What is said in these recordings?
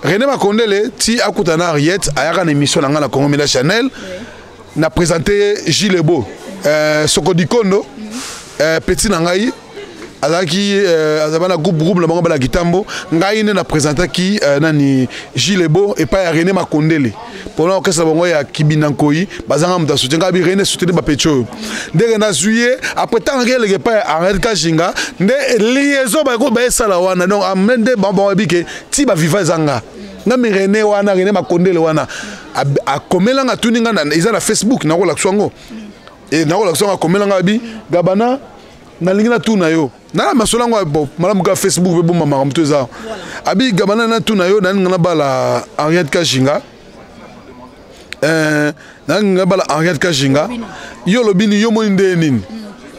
René Makondele ti akuta na Henriette, ayaka na émission na nga na Congo Media Channel. Na présenté Gilles Ebo, Sokodikondo, petit na ngai azalaki azalaki na groupe na bango bana Kitambo. Ngai nde na présentaki nani, Gilles Ebo epai ya René Makondele mpona orchestre na bango ya Kibinda Nkoi. Bazanga moto asoutien. Ngai bi René soutenir bapeti oyo ndenge nazwi ye. Après, ntango ake eleke epai ya Henriette Kajinga, nde liaison bayesala wana. Donc ame nde bango bayebi ke ti baviva eza nga. Ngami René wana, René Makondele wana akomelanga, atuni nga, eza na Facebook, nakolakisa yango e nakolakisa yango. Akomelanga abi: "Gabana, nalingi natuna yo." Nana masolo yango, bon, malamu kaka Facebook mpe bomba makambo to eza. Abi: "Gabana, natuna yo, nalinga nabala Henriette Kajinga, nalinga nabala Henriette Kajinga. Yo olobi nini? Yo moni nde nini?"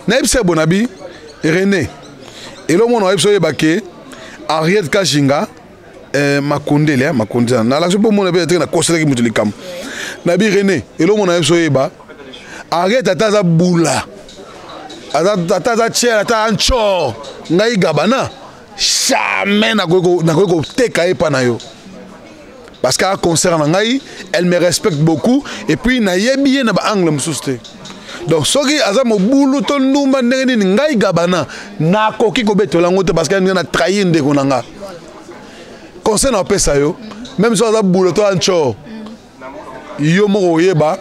Nayebisa ye bona bi: "René, elo mona oyebisa, oyeba ke Henriette Kajinga Makondele, Makondele nalakisi mpo mona mpe teke nakoselaki moto likambo." Nabi: "René, elo mona oyebisa, oyeba Henriette, ata aza bula, ata aza tiere, ata ancor, ngai Gabana jamais nakoki koteka ye mpa na yo, parce que concert na ngai, elle me respecte beaucoup et puis nayebi ye na baangle mosusu te. Donc soki aza mobulu to ndumba ndenge nini, ngai Gabana nakoki kobetola yango te, parce que ndenge na trahir ndeko na nga. Conseil na opesa yo, même soki aza bula to ancor, yo moko oyeba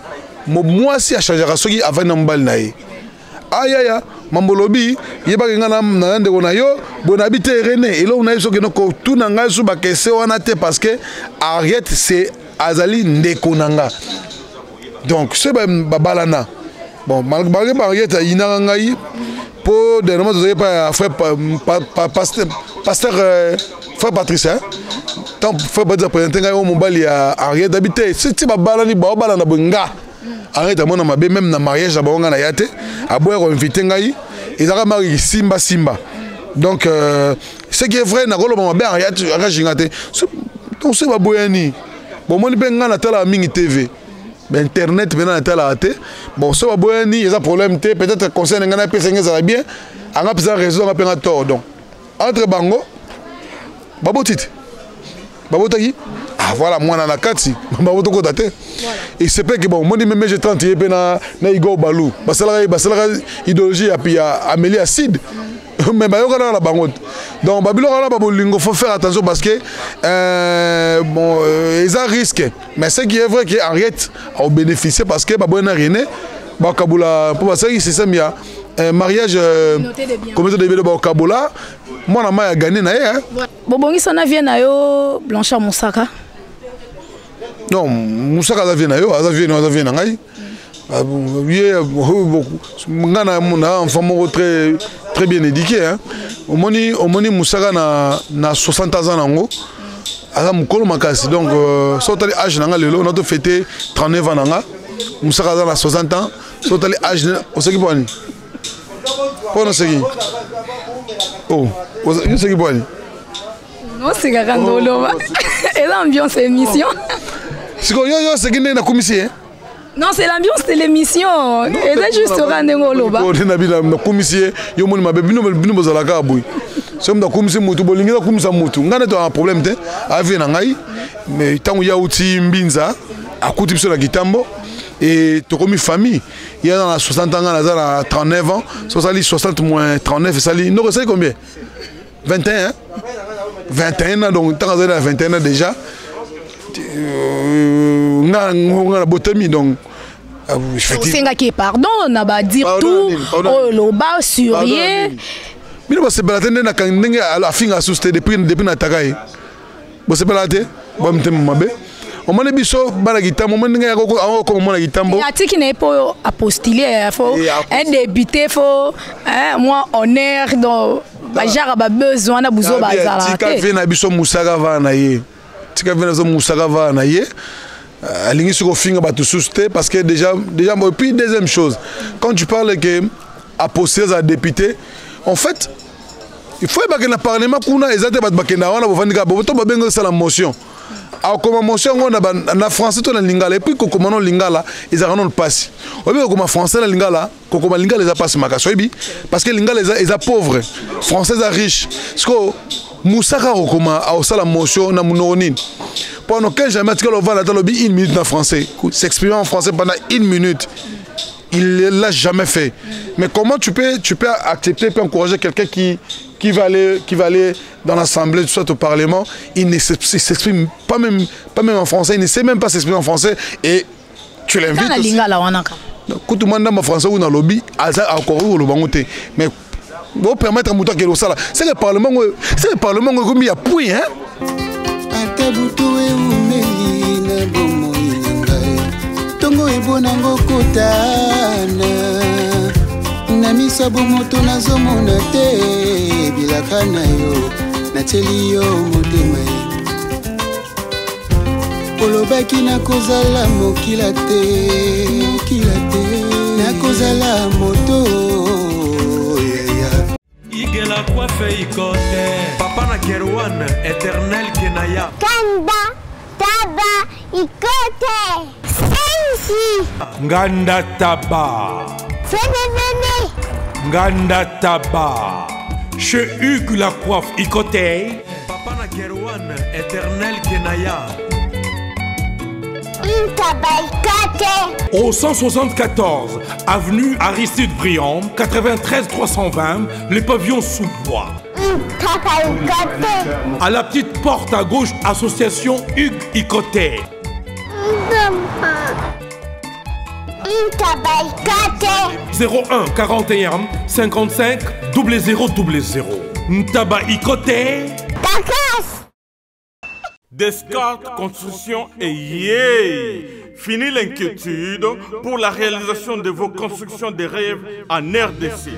mwasi achangeaka soki avandi na mobali na ye. Ayaya mambo lobi, yebaki ngai na ndeko na yo boye." Nayebi te, René, eloko nayebi soki kotuna ngai so bakese wana te, parce que Henriette, c'est azali ndeko na nga. Donc soki babalana, bon, malgré Henriette ayinaka ngai mpo dernièrement tozalaki pa ya frère pasteur, frère Patrice, tant frère Patrice aprésente ngai oyo mobali ya Henriette, abi te ti babalani, baobalana boye, nga Henriette amona mabe. Même na mariage na bango, ngai na ya te, aboya koinvite ngai, ezalaka mari simba simba. Donc ce qui est vrai, nakoloba mabe Henriette akajinga te. Donc soki baboyani, bomoni mpe ngai natalaka mingi TV, bainternet mpena natalaka te. Bon, soki baboyani, eza problème te. Peut-être conseil na ngai napesa ngai ezala bien, anga mpeza raison, anga mpe nga tort. Donc entre bango baboti te, babotaki, ah voilà, mwana na kati babotokota te. Et c'est pe que bon, omoni meme G30 ye mpe na Igor Balu basalaka idéologie ya Amélie Acide, mais bayokana na bango. Donc babiloko wana babolingo, faut faire attention parce que bon, eza risque. Mais ce qui est vrai que Henriette aobénéficier parce que baboyi na René, bakabula mpo basalaki système ya mariage communauté de biens, bakabola, mwana mai agane na ye. Bobongisa na vie na yo Blanchard Mosaka? Non, Mosaka aza vie na yo, aza vie, aza vie na ngai ye. Nga na enfant moko très très bien éduqué, hein. Omoni Mosaka na 60 ans nango, aza mokolo makasi. Donc so otali âge na nga lelo, nato fête 39 ans na nga, Mosaka aza na 60 ans. So otali âge, oseki mpo ani? Mpo noseki? Oh, yo oseki mpo ani? Osekaka ndoloba, eza ambiance émission. Sikoyo yo oseki ndenge nakumisi ye? Non, c'est l'ambiance de l'émission. Eza juste oka ndenge oloba. Nakumisi ye, yo moni mabe. Bino bozalaka boye, soki moto akumisi mutu, bolingi nakumisa mutu. Ngai nde to problème te, avie na ngai. Mais ntango ye auti Mbinza, akuti biso na Kitambo e tokomi famille. Ye aza na 60 ans, ngai naza na 39 ans. So osali 60 moins 39, esali ndoko, esali combien? 21, hein? 21 ans. Donc ntango azali na 21 ans déjà, nga na botami. Donc Osengaki pardon na badire tout oyo oloba sur ye? Bino bosepela te nde ndenge afinga susu te depuis nataka ye. Bosepela te, bamitema mabe. Omoni biso bana Kitambo, omoni ndenge akokoma mwana Kitambo. Atiki na ye mpo apostule, faut un député, faut moi honneur. Donc bajara babesoin na buzo bazala. Tika vie na biso Mosaka vana na ye, tika vie na biso Mosaka vana na ye. Alingi soki ofinga bato susu te, parce que déjà. Et puis deuxième chose, quand tu parles que apostule aza député, en fait il faut yebake na parlement kuna eza te bato bakenda wana, bovandi kaka to babengi osala motion. Akoma motion yango na français to na lingala. Et puis kokoma no lingala ezalaka nano mpasi. Oyebi, kokoma français na lingala, kokoma lingala eza mpasi makasi, oyebi, parce que lingala eza pauvre, français eza riche. Siko Mosaka akokoma, akosala motion na monoko nini? Mpo ano quel jamais atikala ovanda ata alobi une minute na français, s'exprimer en français pendant une minute, il ne l'a jamais fait. Mais comment tu peux accepter et encourager quelqu'un qui va aller dans l'Assemblée, soit au Parlement, il ne s'exprime pas même en français, il ne sait même pas s'exprimer en français et tu l'invites. Na lingala wana ka. Kutu manda ma français ou na lobby, aza encore koloba ngo te. Mais bo permettre moto akende kosala. C'est que parlement ekomi ya puits, hein? Ata butu eumeli na bomoi na ngai, ntongo ebonango kotana na miso ya bomoto, nazomona te bilaka na yo, natieli yo motema ye. Olobaki nakozala mokila te, mokila te, nakozala moto yaya. Igela coiffe ikote papa na Kerwan éternel Kenaya. Kanda Taba Ikote Sensi. Nganda Taba. Fene Fene. Nganda Taba. Chez Hugues la coiffe Ikote. Papa na Kerwan éternel Kenaya. Ntaba Ikote. Au 174, avenue Aristide Briand, 93 320, les pavillons sous bois. Ntaba Ikote. À la petite porte à gauche, association Hugues Ikote. Ntaba Ikote. 01 41 55 00 00. Ntaba Ikote. Takas. Descartes Construction et yeah. Fini l'inquiétude pour la réalisation de vos constructions de rêves en RDC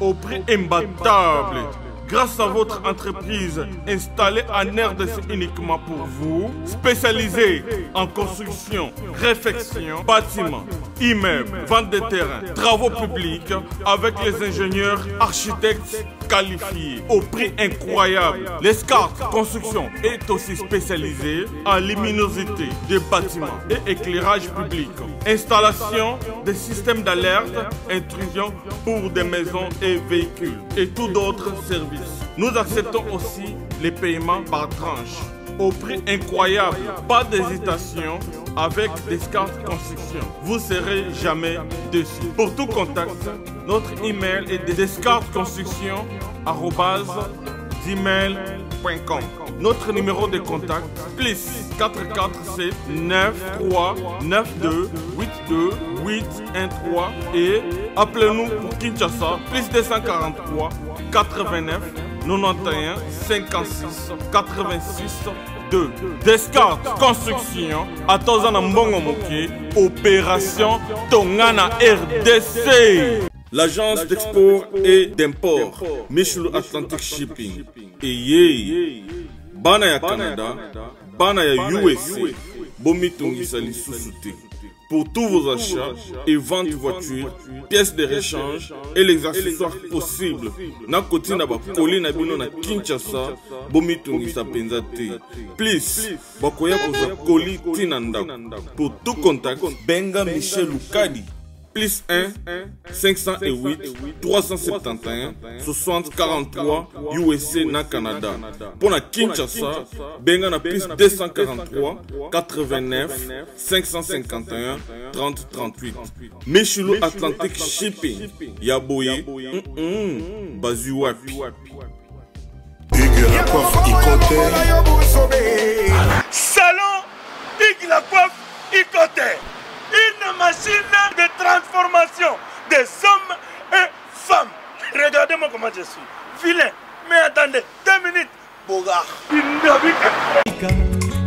au prix imbattable. Grâce à votre entreprise installée en RDC uniquement pour vous, spécialisée en construction, réfection, bâtiments, immeubles, vente de terrain, travaux publics, avec les ingénieurs, architectes qualifiés au prix incroyable. L'Escarte Construction est aussi spécialisée en luminosité des bâtiments et éclairage public, installation des systèmes d'alerte, intrusion pour des maisons et véhicules et tout d'autres services. Nous acceptons aussi les paiements par tranche au prix incroyable. Pas d'hésitation avec Descartes Construction. Vous serez jamais déçus. Pour tout contact, notre email est descartesconstruction@gmail.com. Notre numéro de contact, plus 447 9 3 9 2 8 2 8 1 3 et appelez-nous pour Kinshasa, plus 243 89 91 56 86 2. Descartes Construction, ata oza na mbongo moke, opération Tongana RDC. L'agence d'export et d'import, Michel Atlantic Shipping, eye bana ya Canada, bana ya USA, bomitungisa lisusu te. Pour tous vos achats et ventes voitures, pièces de rechange et les accessoires possibles, na kotinda bacolis na bino na Kinshasa, bomitungisa mpenza te. Plus bakoya kozwa colis ntina ndako. Pour tout contact, benga Michel Lukadi, plus 1 508 371 60 43 USA na Canada. Pour na Kinshasa, benga na plus 243 89 551 30 38. Michelo Atlantic Shipping, ya boye, bazwi wapi. Hugues la coiffe Ikote. Salon Hugues la coiffe Ikote. Une machine de transformation des hommes et femmes. Regardez-moi comment je suis. Vilain. Mais attendez, 2 minutes. Bogard.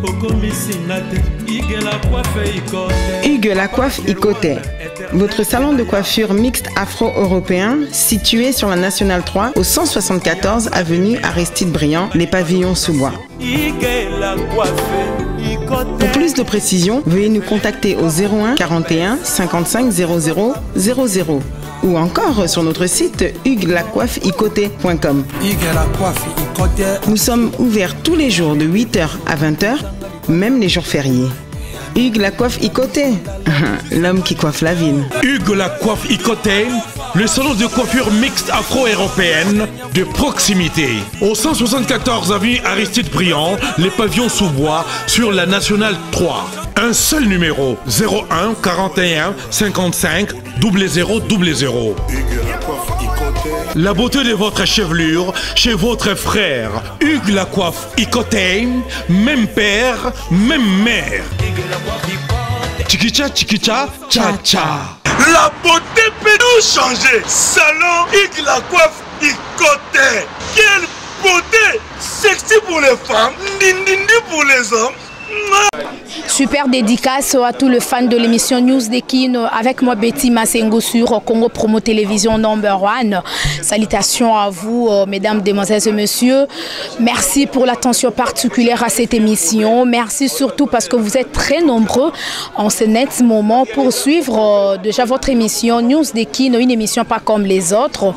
Okomisina te Igela coiffe Ikote. Hugues la coiffe Ikote. Votre salon de coiffure mixte afro-européen situé sur la Nationale 3 au 174 avenue Aristide Briand, les pavillons sous bois. Igela coiffe Ikote. Pour plus de précisions, veuillez nous contacter au 01 41 55 00 00 ou encore sur notre site hugueslacoiffeikote.com. Hugues la coiffe Ikote. Nous sommes ouverts tous les jours de 8h à 20h. même les jours fériés. Hugues la coiffe Icoté, l'homme qui coiffe la ville. Hugues la coiffe Icoté, le salon de coiffure mixte afro-européenne de proximité. Au 174 avenue Aristide Briand, les pavillons sous bois sur la nationale 3. Un seul numéro 01 41 55 00 00. La beauté de votre chevelure chez votre frère Hugues la coiffe Icoté, même père, même mère. Chikicha chikicha cha cha. La beauté peut tout changer. Salon Hugues la coiffe Icoté. Quelle beauté Sexy pour les femmes, ndindindi pour les hommes. Super dédicace à tous les fans de l'émission News des Kin avec moi Betty Masengo sur Congo Promo Télévision Number One. Salutations à vous, mesdames, demoiselles et messieurs. Merci pour l'attention particulière à cette émission. Merci surtout parce que vous êtes très nombreux en ce net moment pour suivre déjà votre émission News des Kin, une émission pas comme les autres,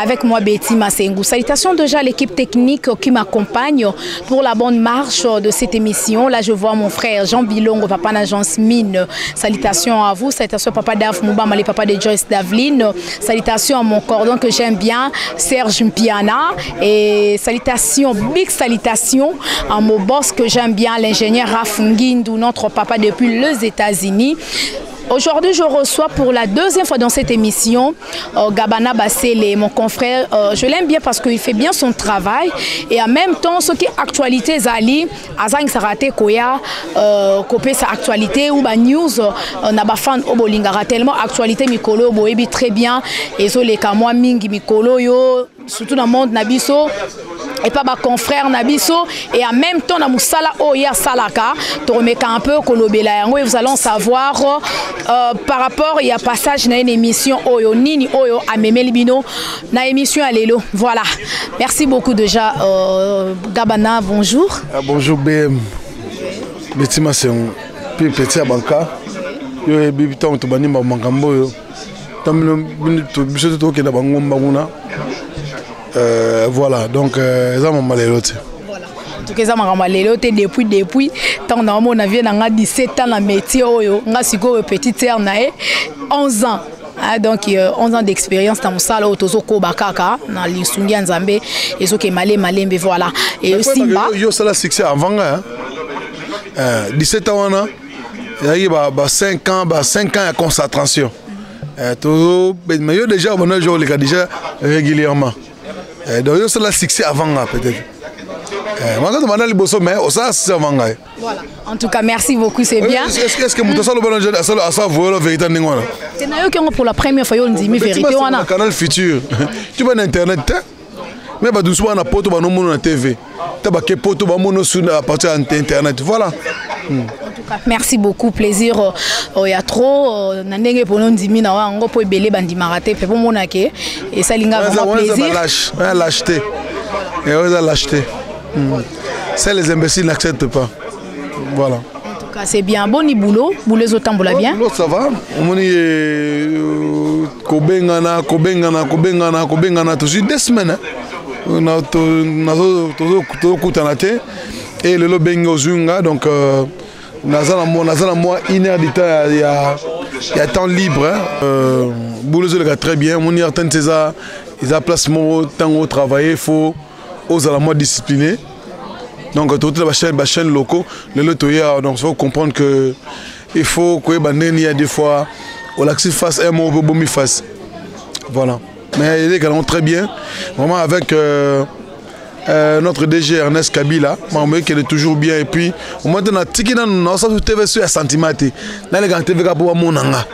avec moi Betty Masengo. Salutations déjà à l'équipe technique qui m'accompagne pour la bonne marche de cette émission. Là, je vois mon frère Jean Bilongo, papa d'agence Mine. Salutations à vous. Salutations papa Daf Moubama, le papa de Joyce Daveline. Salutations à mon cordon que j'aime bien, Serge Mpiana. Et salutations, big salutations à mon boss que j'aime bien, l'ingénieur Raf Ngindou, notre papa depuis les États-Unis. Aujourd'hui, je reçois pour la deuxième fois dans cette émission Gabana Bassele, mon confrère. Je l'aime bien parce qu'il fait bien son travail. Et en même temps, ce qui est actualité, Zali, Azang Sarate Koya, copé sa actualité ou ba news, na ba fan obolingara tellement actualité mikolo boyebi très bien. Et zo les kamwa mingi mikolo yo, surtout dans le monde na biso. Et pas ba confrère na biso et en même temps na musala oya salaka to remeka un peu kolobela yango et vous allez savoir par rapport il y a passage na une émission oyo nini oyo amemeli bino na émission ya lelo. Voilà, merci beaucoup déjà Gabana, bonjour. Ah, bonjour BM Betty Masengo puis petit abanka yo ebi tango to bani ba makambo yo tamino to biso to kenda bangomba kuna. Voilà, donc eza mama lelo te. Voilà. En tout cas, eza mama lelo te depuis tant na mona vie na nga 17 ans na métier oyo, nga sikoyo petite sœur na ye 11 ans. Ah, donc 11 ans d'expérience dans mosala oyo tozo koba kaka na lisungi ya Nzambe ezoke male malembe voilà. Et Mais Simba yo sala succès avant nga, hein. 17 ans wana, il y a ba, ba 5 ans, ba 5 ans ya concentration. Tozo, mais yo déjà on a joué les gars déjà régulièrement. Donc yo sala succès avant nga peut-être. Moi quand on a le bosso mais ça succès avant nga. Voilà. En tout cas, merci beaucoup, c'est Oui, bien. est-ce que Moussa Salo Balo a ça, a ça, voulu la vérité ndenge wana? C'est nayo qui pour la première fois yo ndimi Mais tu vérité vas sur wana. le canal futur. Tu vas na internet hein? Mais ba doucement na poto ba no mono na TV. Ta ba ke poto ba mono sur à partir internet. Voilà. En tout cas, merci beaucoup, plaisir. Ya trop na ndenge pono ndimi na wango po ebele bandima raté pe mona ke et ça linga Ouais, vraiment ça, ouais, ça, plaisir. ba lâche, ouais, lâcheté. Et ouais, ça lâcheté. Ça les imbéciles n'acceptent pas. Voilà. En tout cas, c'est bien. Bon boulot, boulot zotambola bien. Boulot ça va. On est kobengana, kobengana, kobengana, kobengana tout 2 semaines. Hein. On a to, na zo, to zo, to kutana te. Et le bengo zunga donc naza na moi, naza na moi une heure du temps, il y a, il y a temps libre hein. Boulot zo le très bien. Mon heure temps c'est ça, ils a place mon temps au travailler, faut oser la moi discipliner. Donc toute la chaîne, la chaîne locaux, le lotoya, donc faut comprendre que il faut que bandeni il y a des fois on l'axe face un mot bomi face. Voilà. Mais il est également très bien. Vraiment avec notre DG Ernest Kabila, moi qui est toujours bien et puis au moins on a tiki na non ça TV sur sentiment na les grands TV pour monanga.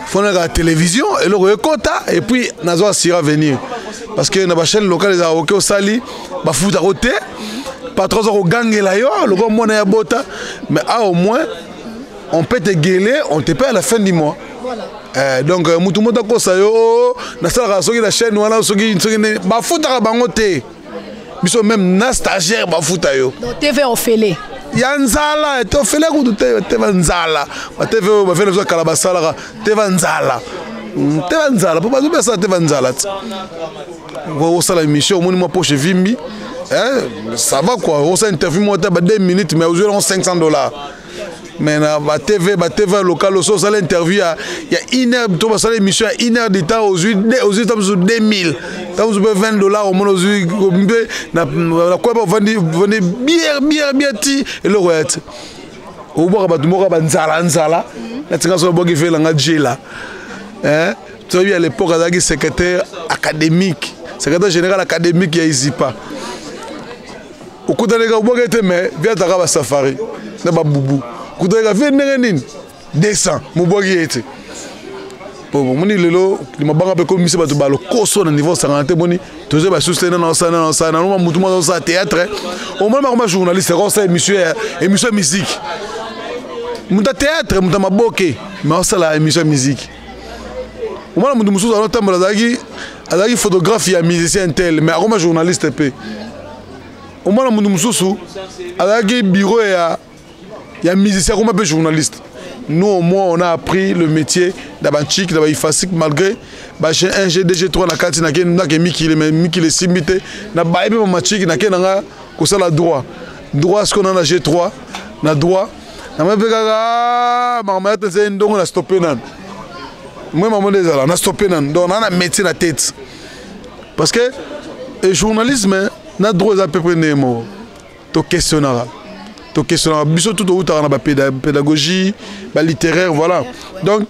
Faut la télévision et le quota et puis nazo asira venir parce que na ba chaîne locale za OK au sali ba futa côté patron za ko gangela yo le go mona ya bota mais ah, au moins on peut te gueuler, on te paie à la fin du mois. Voilà. Donc mutu moto kosa yo, oh, na sala soki la chaîne wana soki soki ne, ba futa ka bango te. Biso même na stagiaire ba futa yo. Donc TV ofele. Ya nzala, te ofele kutu te, te va nzala. Ba TV ba fele zo kala ba sala ka, te va nzala. Te va nzala, po ba zo ba sala te va nzala ti. Wo sala émission, moni mwa poche vimbi. Hein? Ça va quoi, osala interview moko ata ba 2 minutes, mais ozwi yango 500 $. Mais na batv, batv local oso osala interview ya une heure to basala émission ya une heure de temps, ozwi ta mosusu 2000, ta mosusu mpe 20 $. Omona ozwi mpe na koyeba, ovandi ovandi bière, bière, bière ti eloko ya te, obwaka bato moko banzala nzala. Natinga so abwaki velanga jela. Toyebi, à l'époque azalaki secrétaire académique, secrétaire général académique ya ISIPA. Okutanaka, obwaki ete, mais vi ataka basafari na babubu, okutanaka vie ndenge nini, 200 mobwaki ye te. Bomoni lelo mabanga mpe komisi bato balokoso na niveau osangana te. Boni toza basusu te, nana osala, nana osala, nanoma mutu moko osala théâtre, omoni makoma journaliste, akosala émission ya émission ya musique. Moto ya théâtre, moto ya maboke, mais osala émission ya musique. Omona moto mosusu azotambola, azalaki photographe ya musicien tel, mais akoma journaliste mpe. Omona moto mosusu azalaki bureau ya musicien, akoma mpe journaliste. Nous, au moins, on a appris le métier na banchik, na baifasik, malgré ba G1, G2, G3 na kati nake nake mikili, mais mikili esimbi te. Na bayebi bamachiki, nake nanga kosala droit. Droit sikoyo na G3 na droit, namoi mpe kaka makambo ya te ndongo na stoppe nanu. Moi mamo nde ezala na stoppe nanu. Donc naa na métier na tête, parce que journalisme na droit eza peu près ndenge moko. Toquestionnaka biso tout, toutaka na bapédagogie, balittéraire, voilà. Donc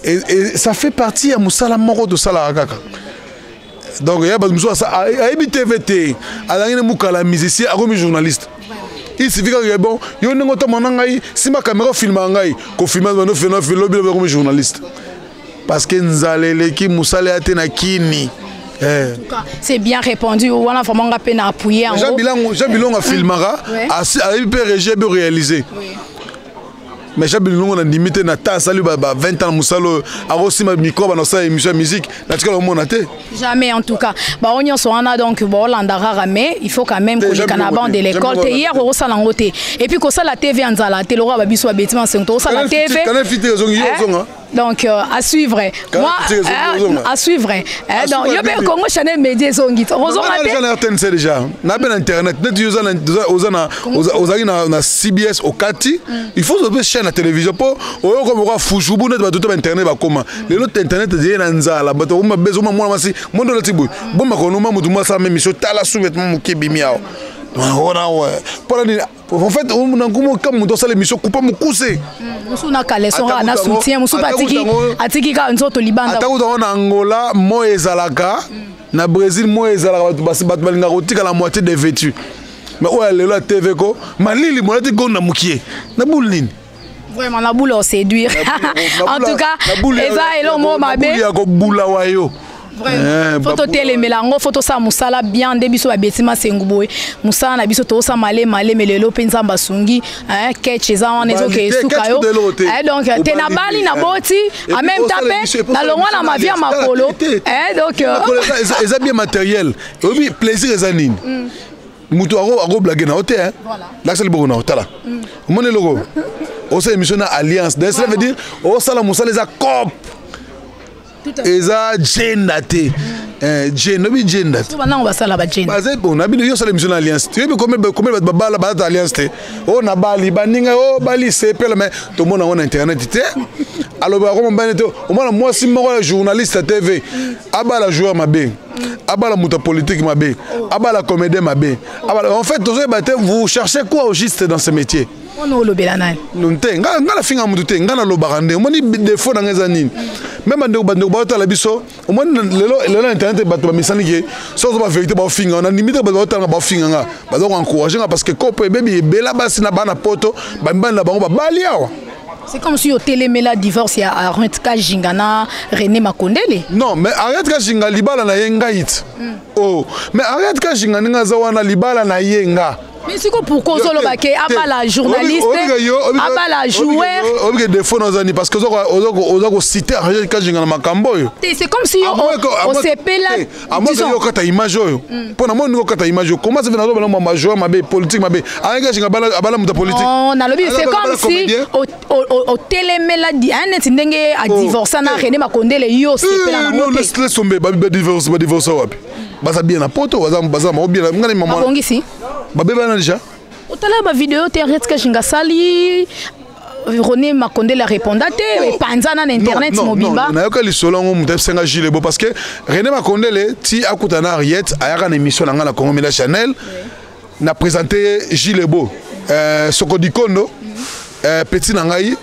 et ça fait partie ya mosala moko tosalaka kaka. Donc ya bato mosusu ayebi TV te, azalaki ne mokala musicien, akomi journaliste. Il suffit kaka bon yo ndenge otamona na ngai, nsima caméra, ofilmaka ngai, kofilma bando lobi akomi journaliste, parce que nzala eleki, mosala ya te na kini. Eh. C'est bien répondu. Voilà, vraiment, on a peine à appuyer en Jean Bilongo, Jean Bilongo filmera, ayebi mpe régie, ayebi réaliser. Mais Jean Bilongo na ndimi te na ta asali ba 20 ans na mosala oyo, akosima micro, bana osala émission ya musique, natikala omona te. Jamais en tout cas. Ba nyonso wana, donc bolanda rara, mais il faut quand même koleka na banc de l'école te hier osala yango te. Et puis kosala TV ya nzala te, lokwa babiso babetima nsengo tosala TV. Canal Fite ezongi, yo ozonga. Donc à suivre, moi à suivre. Donc yo mpe Congo Channel Média ezongi, ozonga te. Na RTNC déjà, na mpe na internet neti oza na ozalaki na CBS okati, il faut oza mpe chaîne na télévision mpo oyo koma kwa fushubu neti bato te bainternet bakoma lelo. Internet ezali na nzala, bato bakoma bezo. Oma mwana mwasi mondo olati boye, bomaka onoma motu mwa asala émission, tala sous-vêtement moke ebimi awa wana mpona nini? En fait, nakomo kama moto asala émission kupa mokuse. Mosusu na caleçon kaka, na soutien, mosusu mpe atiki kaka nzoto libanda. Ata kutango na Angola mo ezalaka, na Brésil mo ezalaka, bato balingaka kotikala moitié dévêtu. Mais oyo ya lelo ya TV ko malili, molati gonda mokie na bule nini? Vraiment, na bule oséduire en tout cas, eza eloko moko mabe. Ya kobula wa yo. Faut totelemela yango, faut tosala mosala bien nde biso babeti masengu boye. Mosala na biso tozosala malema malema. Lelo mpe Nzambe asungi, ketch eza wana, ezoke esuka yo. Donc te nabali, naboti, en même temps mpe nalongwa na mavie ya makolo. Donc eza bien matériel. Oyebi plaisir eza nini? Moto akoblage na yo te, lakisa liboko na yo, tala, omoni eloko osala émission na alliance. Donc cela veut dire osala mosala eza cope, eza genda te, genda obi genda te. Banango basala bagenda. Baza bon na bino. Yo osala émission na alliance te, oyebi combien bato babala balata alliance te? Oyo na bali baninga oyo bali sepela, mais tomona yango na internet te. Alobaka koma mbani te. Omona mwasi moko ya journaliste ya TV abala joueur mabe, abala moto ya politique mabe, abala comédien mabe, abala. En fait, tozoyeba te, vous cherchez quoi au juste dans ce métier? Wana olobela nani? Te, nga nafinga motu te, nga nalobaka nde omoni défaut na nga eza nini. Même bandeko baotala biso, omoni lelo lelo na internet bato bamisani ke soki ozo bavérité baofinga. Na ndimi te bato baotalanga baofinga nga, baza koencourage nga, parce que kopo ebebi ebela basi na bana poto, bamibali na bango babali awa. C'est comme si otelemela divorce ya Arrête Kajinga na René Makondele. Non, mais Arrête Kajinga, libala na ye ngai te. Oh, mais Arrête Kajinga, ndenge aza wana, libala na ye nga. Mais siko pourquoi ozoloba ke abala journaliste, abala joueur? Obike défaut nazani parce que oza kocite Arrête Kajinga na makambo oyo. C'est comme si osepela. Amoke yo okata image oyo mpo na moni okata image oyo. Comment ça fait nazobana mwa majoueur mabe, politique mabe? Arrête Kajinga abala moto ya politique. Nalobi c'est comme si otelemela neti ndenge adivorça na René Makondele, yo osepela nango te. Laisse tomber, badivorce, badivorce wapi? Baza bien na poto, baza baza ma bien ngani mama. Babongisi. Babebana déjà. Otala ba vidéo te Henriette Kajinga sali René Makondele répondait te epanzana na internet mobimba. Nayoka lisolo yango moto ayebisenga Gilles Bo parce que René Makondele ti akuta na Henriette ayaka na émission na nga na Congo Mela Channel na présenté Gilles Bo Sokodikondo petit na ngai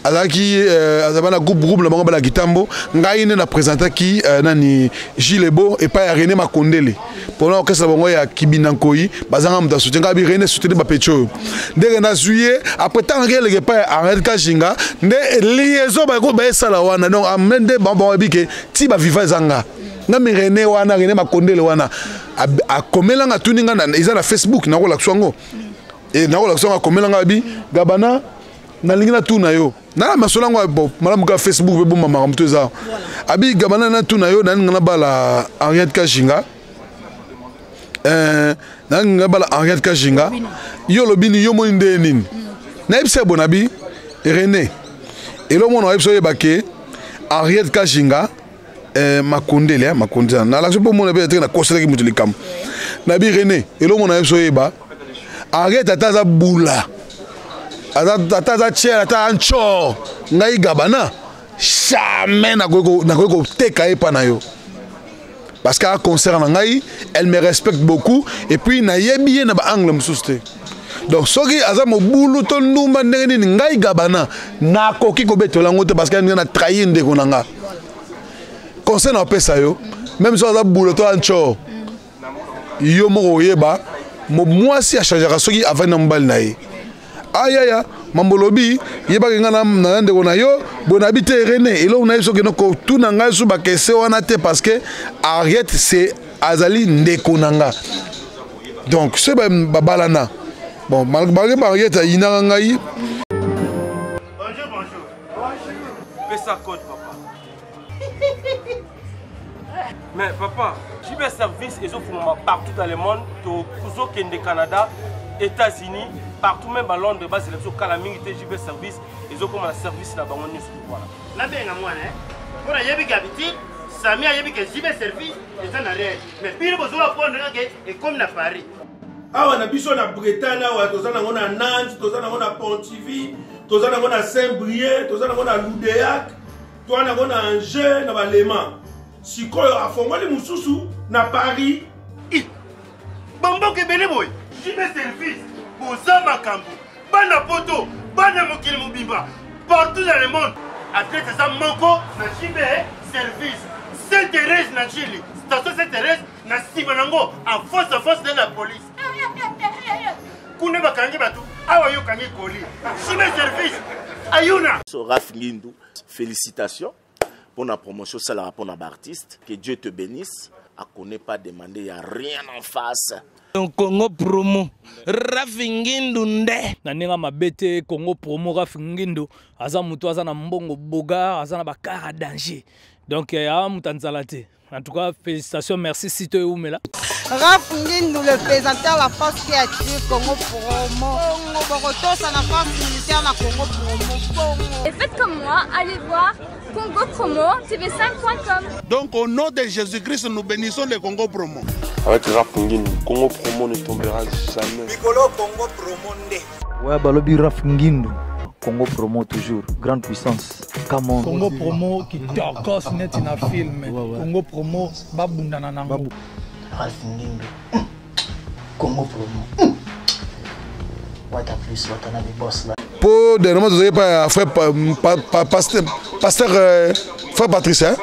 azalaki azalaki na groupe groupe na bango bana kitambo ngai nde na présentaki nani Gilles Bo epai ya René Makondele mpona orchestre na bango ya Kibinda Nkoi bazanga moto asoutien ngai bi René soutenir bapeti oyo ndenge nazwi ye après ntango ake eleke epai ya Henriette Kajinga nde liaison bako bayesala wana donc ame nde bango bayebi ke ti baviva eza nga ngami René wana René Makondele wana akomelanga atuni nga eza na Facebook nakolakisa yango nakolakisa yango akomelanga abi Gabana nalingi natuna yo nana masolo yango bon malamu kaka Facebook mpe bomba makambo to eza abi Gabana natuna yo nalinga nabala Henriette Kajinga nalinga nabala Henriette Kajinga yo olobi nini yo omoni nde nini nayebisa ye bonabi René eloko mona oyebisa oyeba ke Henriette Kajinga Makondele Makondele nalakisi mpo mona mpe teke nakoselaki moto likambo nabi René eloko mona oyebisa oyeba Henriette ata aza bula ata aza tiere ata ancor ngai Gabana jamais nakoki koteka ye mpa na yo parce que concert na ngai elle me respecte beaucoup et puis nayebi ye na baangle mosusu te donc soki aza mobulu to ndumba ndenge nini ngai Gabana nakoki kobetola yango te parce que ndenge na trahir ndeko na nga conseil na opesa yo même soki aza bulo to ancor yo moko oyeba mwasi achangeaka soki avandi na mobali na ye ayaya mambo lobi yebaki ngai na ndeko na yo boye nayebi te René eloko na ye soki kotuna ngai so bakese wana te parce que Henriette c'est azali ndeko na nga donc soki babalana bon malgré Henriette ayinaka ngai. Bonjour, bonjour. Pesa code, papa. Mais papa, JB Service ezofungama partout dans le monde, tozokende Canada, États-Unis, partout même à Londres, bazela biso kala mingi te JB Service ezokoma na service na bango nyonso voilà. Nabenga mwana mpo nayebi ke habitude Sami ayebi ke JB Service eza na réel mais bino bozola prendre kaka ekomi na Paris. Awa na biso na Bretagne awa toza nango na Nantes, toza nango na Pontivy, toza nango na Saint-Brieuc, toza nango na Loudéac, toza nango na Angers na Balema. Sikoyo afongoli mosusu na Paris. Bamboka ebele boye JB Service boza makambo bana poto bana mokili mobimba partout dans le monde adresse eza moko na JB Service Saint Thérèse na Chili station Saint Thérèse na nsima nango en face en face de la police kuna bakangi bato awa yokangi koli JB Service ayuna. Raf Ngindu, félicitations pour la promotion ça pour l'artiste, que Dieu te bénisse. A connaît pas demander, y a rien en face. Donc Congo Promo, Raf Ngindu nde. Na ndenge mabete Congo Promo Raf Ngindu, aza mutu aza na mbongo bogar, aza na bakara danger. Donc ya mutu nzala te. En tout cas, félicitations, merci Sito et Oumela. Raf Ngindu, le présenteur, la force qui attire Congo Promo. Congo Boroto, ça la force militaire, la Congo Promo. Congo. Et faites comme moi, allez voir Congo Promo, tv5.com. Donc au nom de Jésus-Christ, nous bénissons le Congo Promo. Avec Raf Ngindu, Congo Promo ne tombera jamais. Mikolo Congo Promo nde. Ouais, balobi Raf Ngindu. Congo Promo toujours, grande puissance. Come on. Congo Promo qui tokos net na film. Ouais, ouais. Congo Promo babunda na nango. Raf Ngindu. Congo Promo. What a plus, what another boss là. Po dernièrement tozalaki pa frère pasteur frère Patrice hein?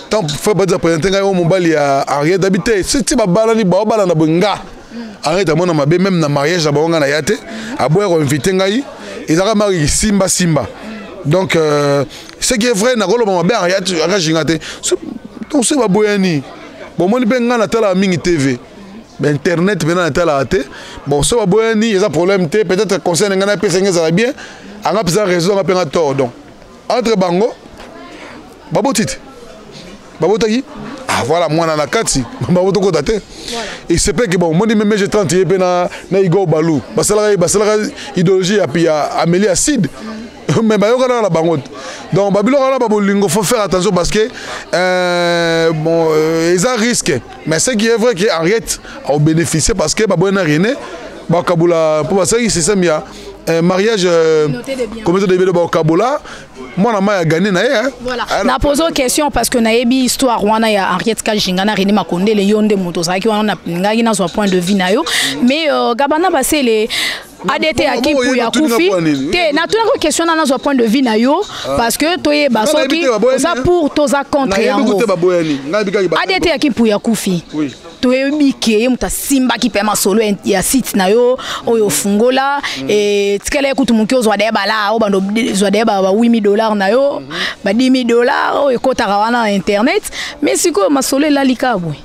Tant frère Patrice a présenté ngai oyo mobali ya Henriette abi te ti babalani baobalana boye nga Henriette amona mabe même na mariage na bango ngai na ya te aboya koinvite ngai ezalaka mari simba simba donc ce qui est vrai nakoloba mabe Henriette akajinga te donc soki baboyani bomoni mpe ngai natalaka mingi TV internet mpena natalaka te bon so baboyani eza problème te peut-être conseil na ngai napesa ngai ezala bien anga mpesa raison anga mpe nga tort donc entre bango baboti te babotaki ah voilà mwana na kati babotokota te et c'est pe que bon omoni meme G30 ye mpe na Igor Balou basalaka idéologie ya Amélie Acide. Mais bayokanaka na bango te. Donc babiloko wana babolingo, faut faire attention parce que bon, eza risque. Mais ce qui est vrai que Henriette aobénéficier parce que baboya na René, bakabula mpo basalaki système ya mariage communauté de biens, bakabola, mwana mai agane na ye, hein. Voilà. Na pose question parce que nayebi histoire wana ya Henriette Kajinga na René Makondele, yo nde moto ozalaki wana, ngaki nazwa point de vue na yo. Mais Gabana Basele, ADT ya Kimpuya akufi te, natunaki question na nazwa point de vue na yo parce que toyeba soki oza pour, toza contre yango. ADT ya Kimpuya akufi, toyebi ke ye moto asimbaki mpe masolo ya site na yo oyo ofungola, etikala ye kutu moke ozwa daye bala oyo bando ozwa daye ba 8000 $ na yo, ba 10 000 $ oyo ekɔtaka wana na internet. Mais sikoyo masolo elali kaka boye.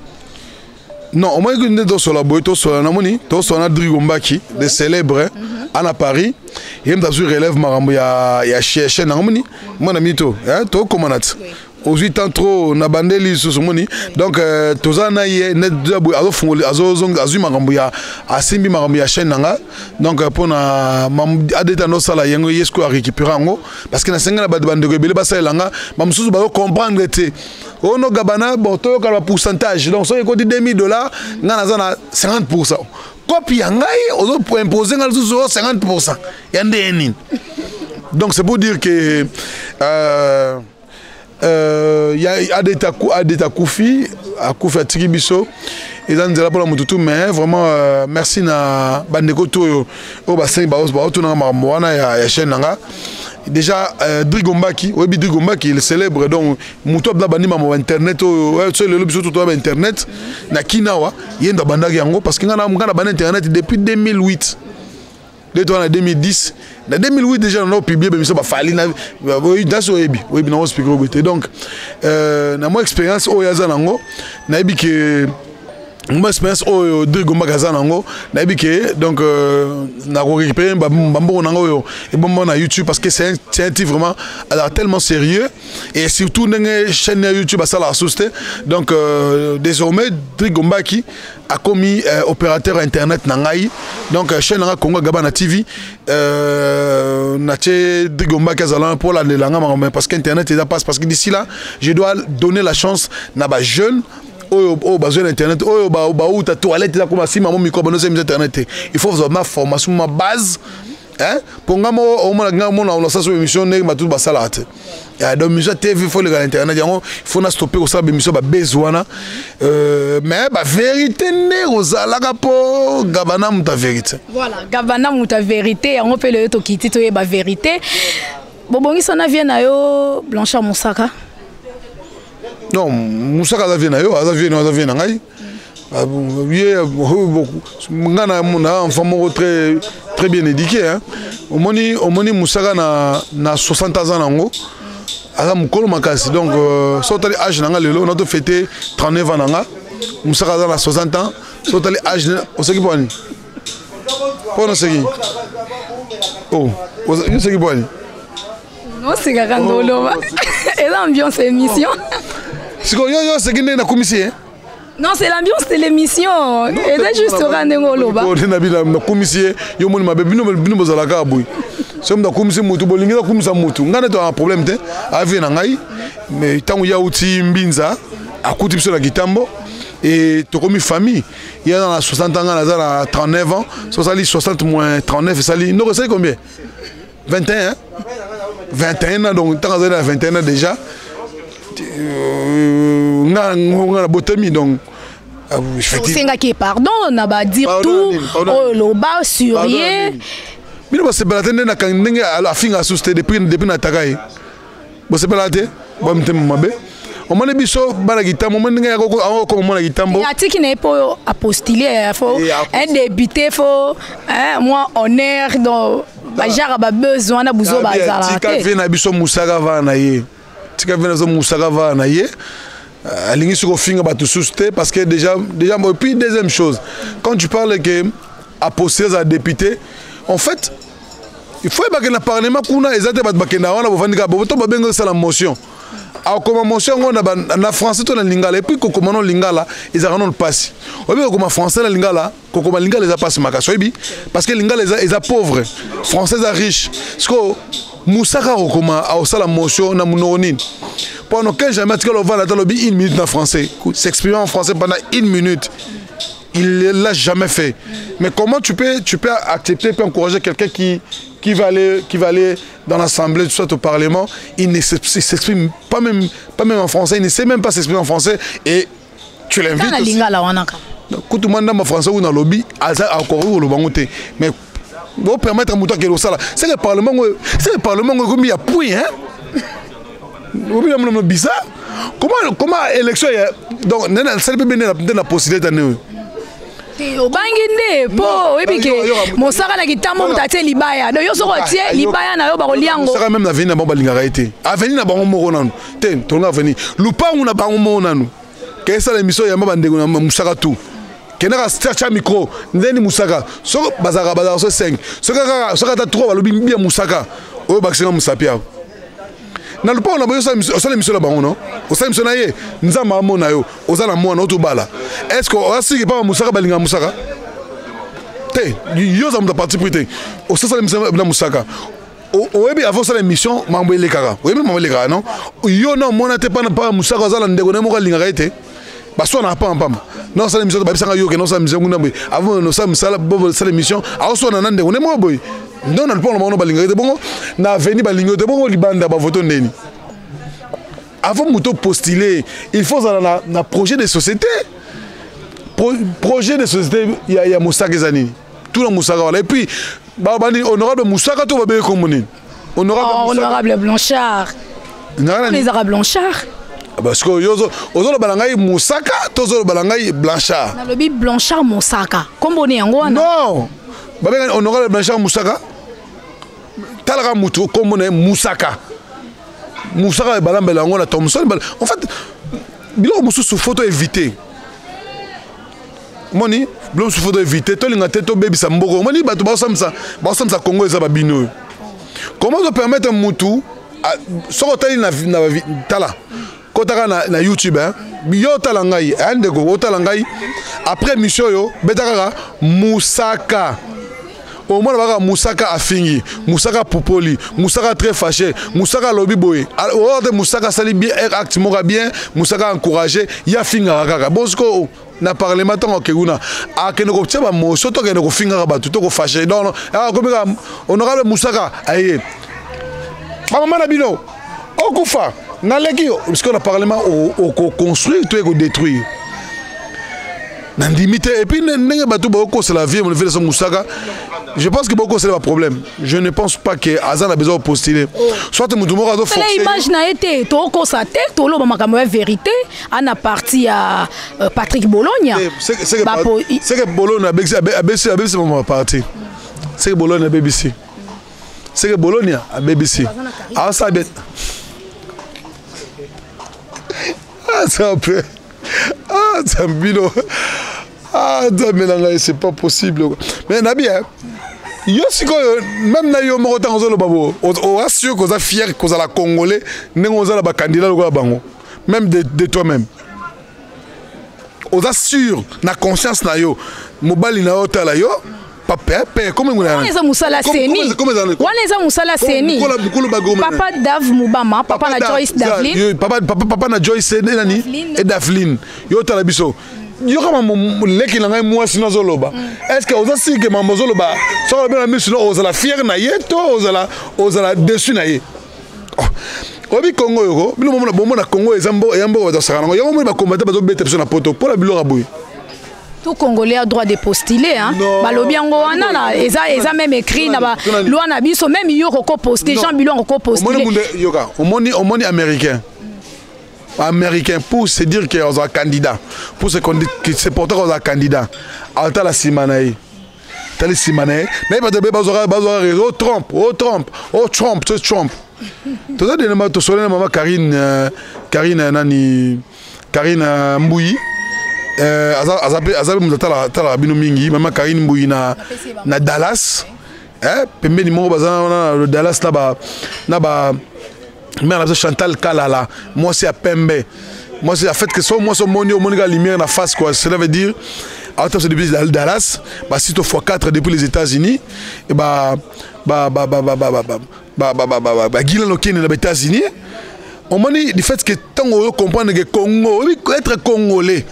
Non, omoni nde tosola boye, tosola, namoni tosola na Drigo Mbaki de célèbre ana Paris, ye moto azwi relève makambo ya chaîne yango. Moni mwana mito tokóma na ti ozwi temps trop na bandeli lisusu, moni. Donc toza na ye boye, azofungoli, azwi makambo ya, asimbi makambo ya chaîne na nga. Donc mpona adeta ndosala yango, ye sikoyo arécupéré yango parce que nasengi na bato, bandeko ebele basalela nga, bamosusu bazocomprendre te. Ono Gabana, bon, toyokala bapourcentage. Donc soki ekoti 2000 $, nga naza na 50 %. Kopi ya ngai ozoimpose nga lisusu 50 % ya ndenge nini? Donc c'est pour dire que ya Adeta akufi, akufi, atiki biso, eza nzela mpona motu tu. Mais vraiment merci na bandeko tu oyo basengi, baotunanga makambo wana ya chaîne na nga. Déjà Drigo Mbaki, oyebi Drigo Mbaki, il célèbre. Donc moto abina bandi mambo internet oyo, so lelo biso totoya ba internet na kinawa, ye ndo abandaki yango parce que nga na bandi internet depuis 2008 nde toza na 2010. Na 2008 déjà na publié bémission bafali nasi, oyebi nango speaker oyo te. Donc na mwa expérience oyo aza nango, nayebi ke mwa expérience oyo Drigo Mbaki aza nango, nayebi ke donc nakorécupérer bambongo nango oyo ebomba na YouTube parce que c'est un type vraiment alors tellement sérieux et surtout ndenge chaîne ya YouTube asalaka susu te. Donc désormais Drigo Mbaki akomi opérateur internet na ngai. Donc chaîne nanga Congo Gabana TV, natie Drigo Mbaki azala mpo landela nga makambo parce que internet eza passe, parce que d'ici là je dois donner la chance na bajeune oyo bazwi na internet, oyo bauta toilette, eza koma nsima mo micro banosa internet te. Il faut ma formation, ma base, hein, mpo nga moko omona nga mona nasala so émission ndenge bato basalaka te. Donc émission TV faut leka na internet yango, il faut na stopper kosala bémission babase wana, mais bavérité nde kozalaka mpo Gabana moto ya vérité. Voilà, Gabana moto ya vérité yango mpe leyo tokiti toyeba vérité. Bobongisa na vie na yo Blanchard Mosaka? Non, Mosaka aza vie na yo, aza vie, aza vie na ngai. Ye nga na enfant moko très très bien éduqué, hein. Omoni Mosaka na 60 ans nango, aza mokolo makasi. Donc so otali age na nga lelo, na tofete 39 ans na nga, Mosaka aza na 60 ans. So otali age, oseki mpo ani? Mpo na oseki? Oh, yo oseki mpo ani? Osekaka ndoloba, eza ambiance émission. Sikoyo yo oseki ndenge nakumisi ye? Non, c'est l'ambiance de l'émission. Eza juste oka ndenge oloba. Nakumisi ye, yo moni mabe. Bino bozalaka boye, soki moto akumisi mutu, bolingi akumisa mutu. Ngai nde toza na problème te, avie na ngai. Mais ntango ye auti Mbinza, akuti biso na Kitambo e tokomi famille. Ye aza na 60 ans, ngai naza na 39 ans. So osali 60 moins 39, esali ndoko, esali combien? 21, hein? 21 ans. Donc ntango azali na 21 ans déjà, nga na botami. Donc Osengaki pardon na badire tout oyo oloba sur ye? Bino bosepela te nde ndenge afinga susu te depuis nataka ye. Bosepela te, bamitema mabe. Omoni biso bana Kitambo, omoni ndenge akokoma mwana Kitambo. Atiki na ye mpo apostule, faut un député, faut moi honneur. Donc bajara babesoin na buzo bazala. Tika vie na biso Mosaka vana na ye, tika vie na biso Mosaka vana na ye. Alingi soki ofinga bato susu te parce que déjà. Et puis deuxième chose, quand tu parles que apostule à député, en fait il faut yebake na parlement kuna eza te bato bakenda wana bovandi kaka to babengi osala motion. Akoma motion yango na français to na lingala. Et puis kokoma no lingala ezalaka nano mpasi. Oyebi kokoma français na lingala, kokoma lingala eza mpasi makasi, oyebi, parce que lingala eza pauvre, français eza riche. Sikoyo Mosaka akokoma, akosala motion na monoko nini? Mpo ano jamais atikala ovanda ata alobi une minute na français, s'exprimer en français pendant une minute, il ne l'a jamais fait. Mais comment tu peux accepter et encourager quelqu'un qui va aller dans l'Assemblée, soit au Parlement, il ne s'exprime pas même en français, il ne sait même pas s'exprimer en français et tu l'invites. Na lingala wana ka. Kutu mwa ndambo français oyo nalobi aza akoki koloba ngo te, mais bopermettre moto akende kosala, c'est que parlement ngo, c'est que parlement ngo ekomi ya pui, hein. Obi na mono bizarre, comment élection ya donc nde nasali mpe nde na postule ta nde oyo. Te, obangi nde mpo oyebi ke Mosaka na kitambo moto atie libaya. Donc yo soko otie libaya na yo, bakolia yango. Mosaka même na avenue na bango balingaka ye te. Avenue na bango moko nanu te, tonga avenue lupangu na bango moko nanu ke esala émission yamba bandeko na Mosaka tout kendaka tia micro ndeni. Mosaka soki bazalaka so 5, soki kaka soki ata 3 balobi bia Mosaka oyo bakisinga mosapi awa na lupango na boyo. Osala émission na bango, no osala émission na ye, Nzambe amona yo, oza na mwana otobala. Est ce que oasiki mpa Mosaka balingaka Mosaka te? Yo oza moto ya parti pris te, osasala émission na Mosaka. Oyebi avant osala émission makambo elekaka, oyebi makambo elekaka, non? Yo na omona te pana pa Mosaka aza na ndeko na ye moko alingaka ye te, baswanaka pamba pamba. Na osala émission, babisanga yo ke na osala émission kuna boye, avant nosala mosala, bosala émission, aoswana na ndeko nde moko boye. Ndo na lupango na bango balingaka te, bongo na avenue balingi te, bongo libanda bavoto ndeni. Avant moto postuler, il faut ozala na projet de société. Projet de société ya Mosaka eza nini? Tuna Mosaka wana. Et puis bani honorable Mosaka to babenge kombo nini? Honorable. Oh, honorable Blanchard, ezaka Blanchard. Parce que yo ozoloba na ngai Mosaka to ozoloba na ngai Blanchard? Nalobi Blanchard Mosaka, kombo ne yango wana. Non, babengani honorable Blanchard Mosaka. Talaka mutu kombo na ye Musaka. Musaka balambela yango na Thomson. En fait, biloko mosusu faut éviter. Omoni, biloko mosusu faut éviter. Tolinga te tobebisa mboka. Omoni bato baosambisa Congo eza babino oyo. Comment ozopermettre mutu, soki otali na tala, kotaka na YouTube, hein? Yo otala ngai, hein, ndeko, otala ngai après mission oyo, beta kaka Musaka, omona baka Musaka afingi, Musaka pupoli, Musaka très fâché, Musaka alobi boye. Oyo te Musaka asali bien, acte moko bien, Musaka encouragé ye, afingaka kaka. Bon, sikoyo na parlement, ntango akei kuna, akende kotia bamotion to akende kofingaka bato to kofâcher? Donc akomi kaka honorable Musaka aye, bamama na bino okufa naleki yo. Sikoyo na parlement okoconstruire to ekodétruire? Nandimi te. Et puis ndenge bato bakokosela vie so Mosaka, je pense que bokosela baproblème. Je ne pense pas que aza na besoin postuler, soit motu moko azoforce image na ye te. Tokokosa te, toloba makambo ya vérité. Ana parti ya Patrick Bologna. C'est que Bologna abebisi mama parti. C'est que Bologna abebisi, c'est que Bologna abebisi, asala bien. Ah, ça peut, ah, Nzambe, ah, Nzambe na ngai, c'est pas possible. Mais nabi, hein, yo sikoyo même na yo moko, ntango ozoloba bo, oza sûr koza fier kozala Congolais ndenge oza na bacandidat lokola bango? Même de toi-même, oza sûr na conscience na yo? Mobali na yo otala yo, wana eza mosala seni, wana eza mosala seni. Papa Dav Mubama, papa na Joyce Davlin. Papa na Joyce nani e Davlin, yo otala biso, yo kama leki na ngai mwasi nazoloba, est ce que oza sike mambo ozoloba? Soki olobi na miso no, ozala fier na ye to ozala déçu na ye? Oyebi Kongo yoko bino bomona Kongo eza mboka bato basaka nango yango. Moni bakombate bazobeta biso na poto mpo na biloko ya boye. Tout Congolais a droit de postuler, hein. Balobi yango wana na eza même écrit na ba loi na biso. Même yo koko poster, Jean Bilon koko postuler. Yoka, omoni américain, américain, pour se dire que oza candidat, pour se se porter oza candidat, atala nsima na ye, tali nsima na ye, naye bato be bazwaka réseau Trump, o Trump, o Trump, to Trump. Toza denema tosole na mama Karine, Karine nani, Karine Mbuyi. Aza mpe moto atalaka bino mingi, mama Karine Mbuyi na Dallas, pembeni moko baza wana na Dallas na ba Mère na biso Chantal Kalala, mwasi ya pembe, mwasi ya fait que so mwasi omoni, omoni ka lumière na face quoi. Cela veut dire aota depuis Dallas, basito x 4 depuis les États-Unis et ba ba ba ba ba ba ba ba ba ba ba ba ba Guylain Lokene na ba États-Unis. Omoni du fait que ntango oyo comprendre que Congo, être congolais,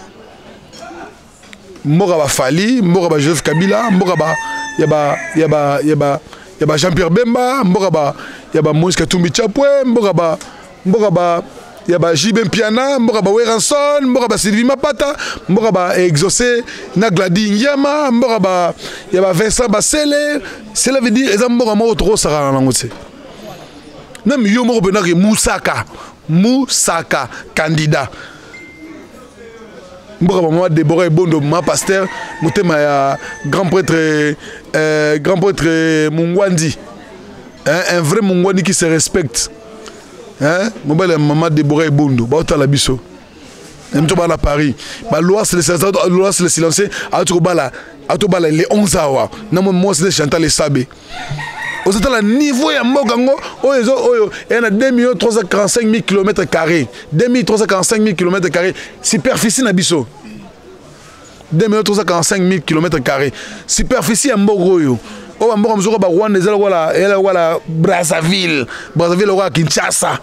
mboka ba Fally, mboka ba Joseph Kabila, mboka ba ya ba ya ba ya ba ya ba Jean-Pierre Bemba, mboka ba ya ba Moïse Katumbi Chapwe, mboka ba mboka ba ya ba JB Mpiana, mboka ba Werrason, mboka ba Sylvie Mapata, mboka ba Exaucé na Glady Ngiama, mboka ba ya ba Vincent Basele. Cela veut dire eza mboka moko tokosakana nango te. Même yo moko mpenza ke Musaka, Musaka candidat. Mboka mama Deborah Ebondo, ma pasteur, motema ya grand prêtre, grand prêtre Mungwandi. Hein, un vrai Mungwandi qui se respecte. Hein, mobali ya mama Deborah Ebondo, baotala biso. Mto bala Paris. Ba loi c'est le loi c'est le silencieux, ato bala, ato bala les 11 awa. Na mo moi c'est Chantal Esabe. Ozatala niveau ya mboka ngo oyo ezo oyo eya na 2 millions 345 mille kilomètres carrés, 2 millions 345 mille kilomètres carrés superficie na biso, 2 millions 345 mille kilomètres carrés superficie ya mboka oyo. Oyo ba mboka mosusu ba Rwanda eza lokola, eza lokola Brazzaville, Brazzaville lokola Kinshasa.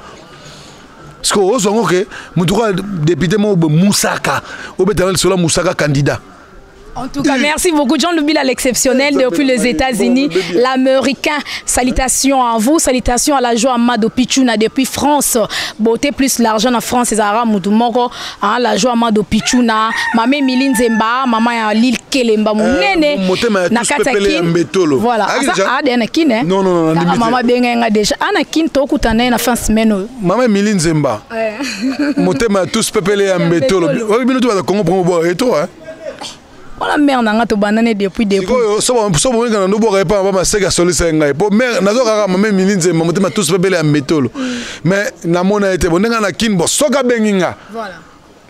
Parce que ozwa ngo ke motu kaka député moko boye Musaka, obetana lisolo ya Musaka candidat. En tout cas, merci beaucoup John Lubila, l'exceptionnel depuis les États-Unis, l'Américain. Salutations à vous, salutations à la joie Mado Pichuna depuis France. Beauté plus l'argent en France, Zara Moudoumoko, hein, la joie Mado Pichuna, Mamé Emilie Nzemba, maman ya Lil Kelemba Mounene, Motema ya na tous kati ya pepele ya Kin. Mbetolo. Voilà. Ah, Asa, déjà? ah, de na Kin, hein? Non, non, non, non, Ah, limite. maman benga déjà. Ah, na Kin, tokutana na fin semaine oyo. Maman Emilie Nzemba. Ouais. Motema ya tous pepele ya Mbetolo. Mbetolo. Oyo bino to baza Congo promo boire et toi, hein? Wala mère nanga to banane depuis depuis. Sikoyo so ba so boninga na ndobo ka pa ba seka solisa ngai. Po mère nazo kaka mama Emilie Nzemba motema tous pepele ya Mbetolo. Mais na mona ete bonenga na Kin bo soka benginga. Voilà.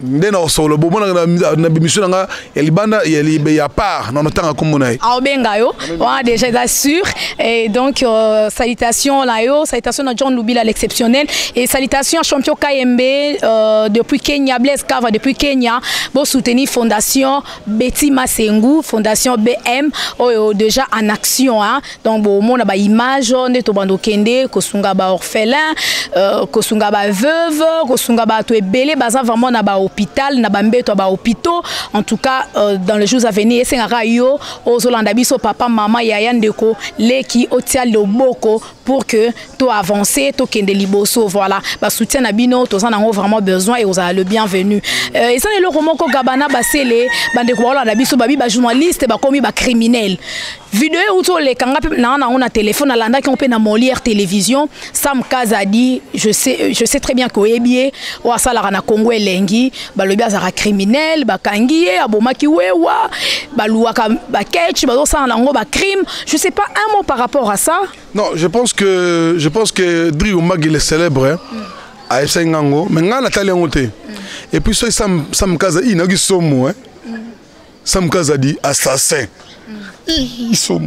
Nde na solo bo mona na na bimission nanga ya libanda ya libe ya part na notanga kombo na ye. Aobenga yo, wa déjà ça sûr. Et donc salutations là yo, salutations à John Lubila l'exceptionnel et salutations à champion KMB depuis Kenya, Blaise Kava depuis Kenya, pour soutenir fondation Betty Masengu, fondation BM oyo déjà en action hein. Donc bon mona ba image nde to bando kende kosunga ba orphelin, kosunga ba veuve, kosunga ba to ebele baza vraiment na ba hôpital, na ba mbeto ba hôpitaux. En tout cas dans les jours à venir esengaka yo ozolanda biso papa mama yaya ndeko leki otia loboko pour que to avancer to kende liboso. Voilà, ba soutien na bino toza nango vraiment besoin et ozala le bienvenu. Eza eloko moko Gabana Basele bandeko baolanda biso babi ba journaliste bakomi ba criminel. Vidéo uto le kanga pe na na na téléphone alanda ki on pe na Molière télévision. Sam Kazadi, je sais très bien ko ebie o asala na Congo elengi balobi azara criminel bakangi ye abomaki wewa baluaka ba catch bazo sala nango ba crime. Je sais pas un mot par rapport à ça. Non, je pense que Dri Omag il est célèbre hein. A FC Ngango, mais nga na tali ngote. Et puis so Sam Kazadi, il n'a somo hein. Sam Kazadi assassin. Ils sont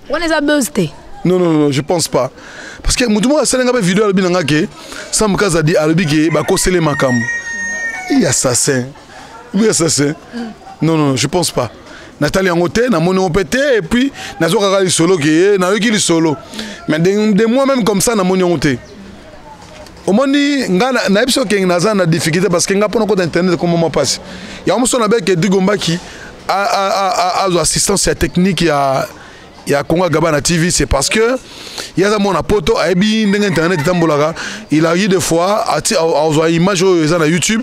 On les a buzzés. Non, non, non, je pense pas. Parce que mutu moko asalenga pe vidéo alobi nanga ke Sam Kazadi alobi ke bakosele makambo. Il est assassin. Il est assassin. Non, non, je pense pas. Nathalie Angote, na moni opete et puis nazo kaka lisolo ke na yoki lisolo. Mais de moi même comme ça na moni angote. Omoni nga na yebiso ke naza na difficulté parce que nga pona kota internet comme moi passe. Ya moso na beke Digombaki a a assistance ya technique ya Congo Gabana TV, c'est parce que il y a mon poto a ebi ndenge internet tambolaka, il a eu des fois a ti a a image oyo eza na YouTube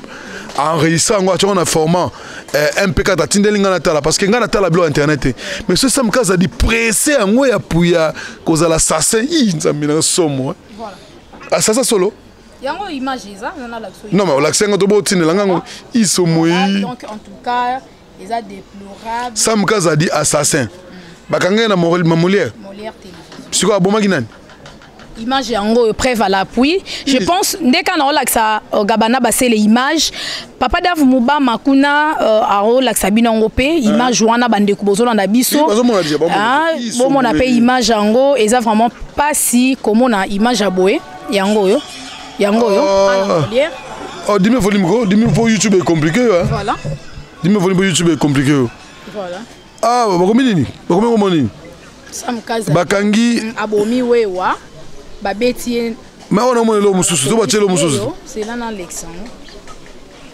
a enregistré ngo a na format MP4 atindeli nga na tala parce que nga na tala bilo internet mais ce Sam Kazadi pressé ngo ya puya kozala assassin i nzambi na somo hein. Voilà. Assassin solo. Yango image eza na la so. Non mais l'accent ngo to botindela ngango isomo yi. Donc en tout cas eza déplorable. Sam Kazadi assassin. Bakanga na Molière. Molière télévision. Siko abomaki nani? Image yango preuve à l'appui. Je pense ndeka na olakisa Gabana Basele image. Papa Dav Mubama kuna aolakisa bino ngo pe image wana bandeko bozolanda biso. Oui, bazomona déjà, bazomona. Ah, Ils sont bomona pe venus. image yango eza vraiment pas si komona image ya boye yango yo. Yango oyo ana Molière. Oh, dimi volume ko, dimi po YouTube est compliqué hein. Voilà. Dimi volume po YouTube est compliqué. Voilà. Ah, bakomi nini? Bakomi komo nini? Sam Kaza. Bakangi abomi wewa babeti ye. Mais on a mon elo mususu, to batie elo mususu. C'est là na Alexandre.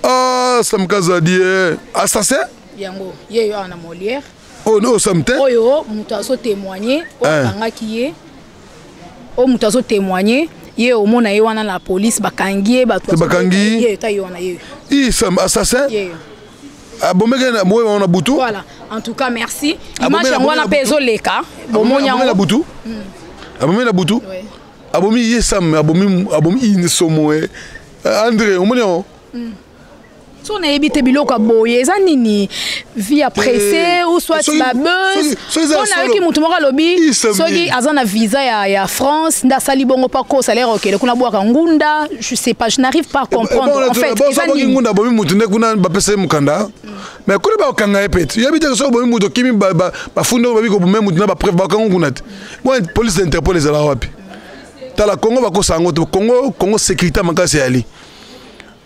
Ah, Sam Kazadi eh. Assassin? Yango, ye yo ana Molière. Oh non, Sam te. Oyo mutu azo témoigner, oyo Eh. akangaki ye. Oyo mutu azo témoigner, ye omona ye wana na police bakangi ye bato. Te bakangi? Ye ta ye wana ye. I Sam assassin? Ye. Abomeke na moyo wana butu? Voilà. En tout cas, merci. Abomela- Image yango wana abomela pe butu? ezoleka. Bomoni Abomela yango. butu? Abomi na butu? Abomi ye Sam, abomi abomi insomo eh. André, omoni yango? So nayebi te biloko ya boye eza nini vie ya pressé ou soit babuzz mpo nayoki motu moko alobi soki aza na visa ya France nde asali bongo mpo akosa lere okende kuna bwaka ngunda. Je sais pas, je n'arrive pas à comprendre en fait eza nini. Nini ngunda abomi mutu nde kuna bapesa ye mokanda, mais kuna bakokanga ye pete. Yebi te, soki obomi mutu okimi, bafundi oyo babi koboma mutu na bapreuve, bakokanga kuna te. Bon, police Interpol ezalaka wapi? Tala, Congo bakosa yango te. Congo, Congo sécurité makasi eyali.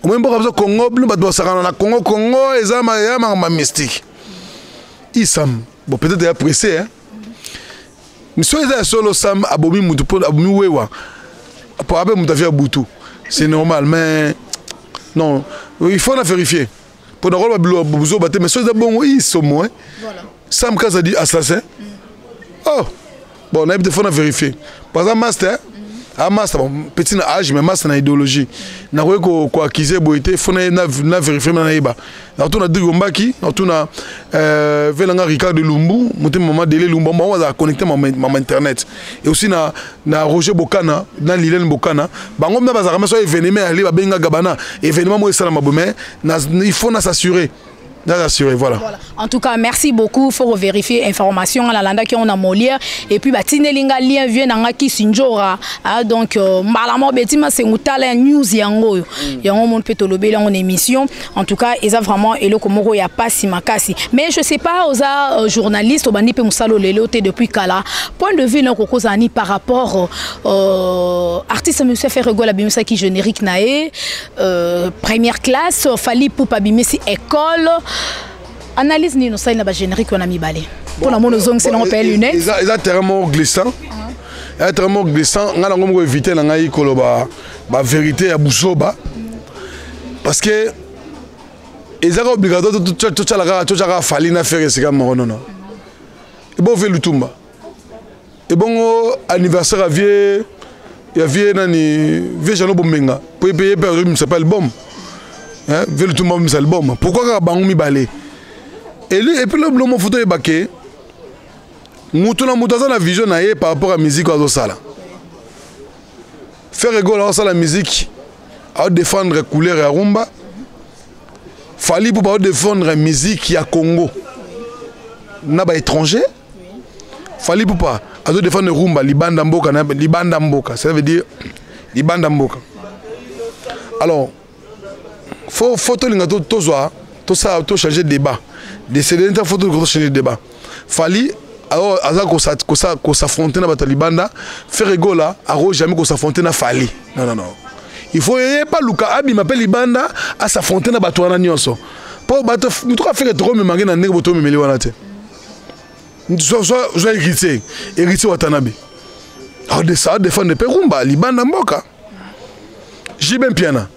Omoi mboka biso Congo, bino bato basakana na Congo. Congo eza ya makambo ya mystique. Isam, bon, peut-être ya pressé hein. Soki eza ya solo, Sam abomi mutu mpo abomi wewa po abe mutu avi ya butu, c'est normal. Mais non, il faut na vérifier mpo na koloba bilo buzoba te. Mais soki eza bongo, isomo hein. Sam Kazadi assassin. Oh bon, nayebi te, faut na vérifier. Par exemple master a master, bon, petit na âge mais master na idéologie, nakoki koaccuser boye te. Faut na vérifier na nayeba. Nakotuna Drigo Mbaki, nakotuna velanga Ricardo Lumbu, motema mama Dele Lumbu, bango bazala connecté mama internet, et aussi na Roger Bokana na Lilene Bokana. Bango mna bazalaka ma so événement ali babengaka bana événement moko esalama boye. Mais il faut na s'assurer, nasassurer, voilà. Voilà. En tout cas, merci beaucoup. Faut vérifier information. La landa qui on a Molière et puis batindeli nga lien vieux nanga ki sinjora. Ah donc mbala mo beti ma sengutala news yango yo. Yango mon peut tolobela en émission. En tout cas, eza vraiment eloko moko ya pasi makasi. Mais je sais pas oza journaliste obandi pe musalo lelo te depuis kala. Point de vue na kokoza ni par rapport artiste monsieur Ferre Gola bimisa ki générique na ye première classe, Fally Ipupa bimisi école. Analyse nini osali na bagénérique wana mibale mpo na mona ozongisela ngo mpe lunette? Eza terrain moko glissant, eza terrain moko glissant. Ngai nango moko éviter na ngai koloba bavérité ya buzoba, parce que ezaka obligatoire totyala kaka, totya kaka Fally na Ferre esika moko. Nono, ebongo ve Lutumba, ebongo anniversaire ya vieux nani, vieux Jano Bombenga, po ye mpe ye mpe azobimisa mpe album hein, vieux Lutumba abimisa album. Pourquoi kaka bango mibale? Et puis lomo foto oyeba ke mutu na mutu aza na vision na ye par rapport à musique oyo azosala. Ferre Gola azosala musique, aodéfendre couleur ya rumba. Fally mpo baodéfendre musique ya Congo na baétranger. Fally Ipupa azodéfendre rumba libanda mboka na libanda mboka, ça veut dire libanda mboka. Alors faut tolinga tozwa tosala tochanger débat décédé nta, faut tochanger débat. Fally alors aza kos'affronter na bato ya libanda. Ferre Gola ako jamais kos'affronter na Fally. Non, non, non, il faut ye pa luka abima mpe libanda, as'affronter na bato wana nyonso, mpo bato motuka Ferre tokomemange na ndenge botomemeli wana te. Zwa Héritier, Héritier Watanabe adéfendre mpe rumba libanda mboka. JB Mpiana,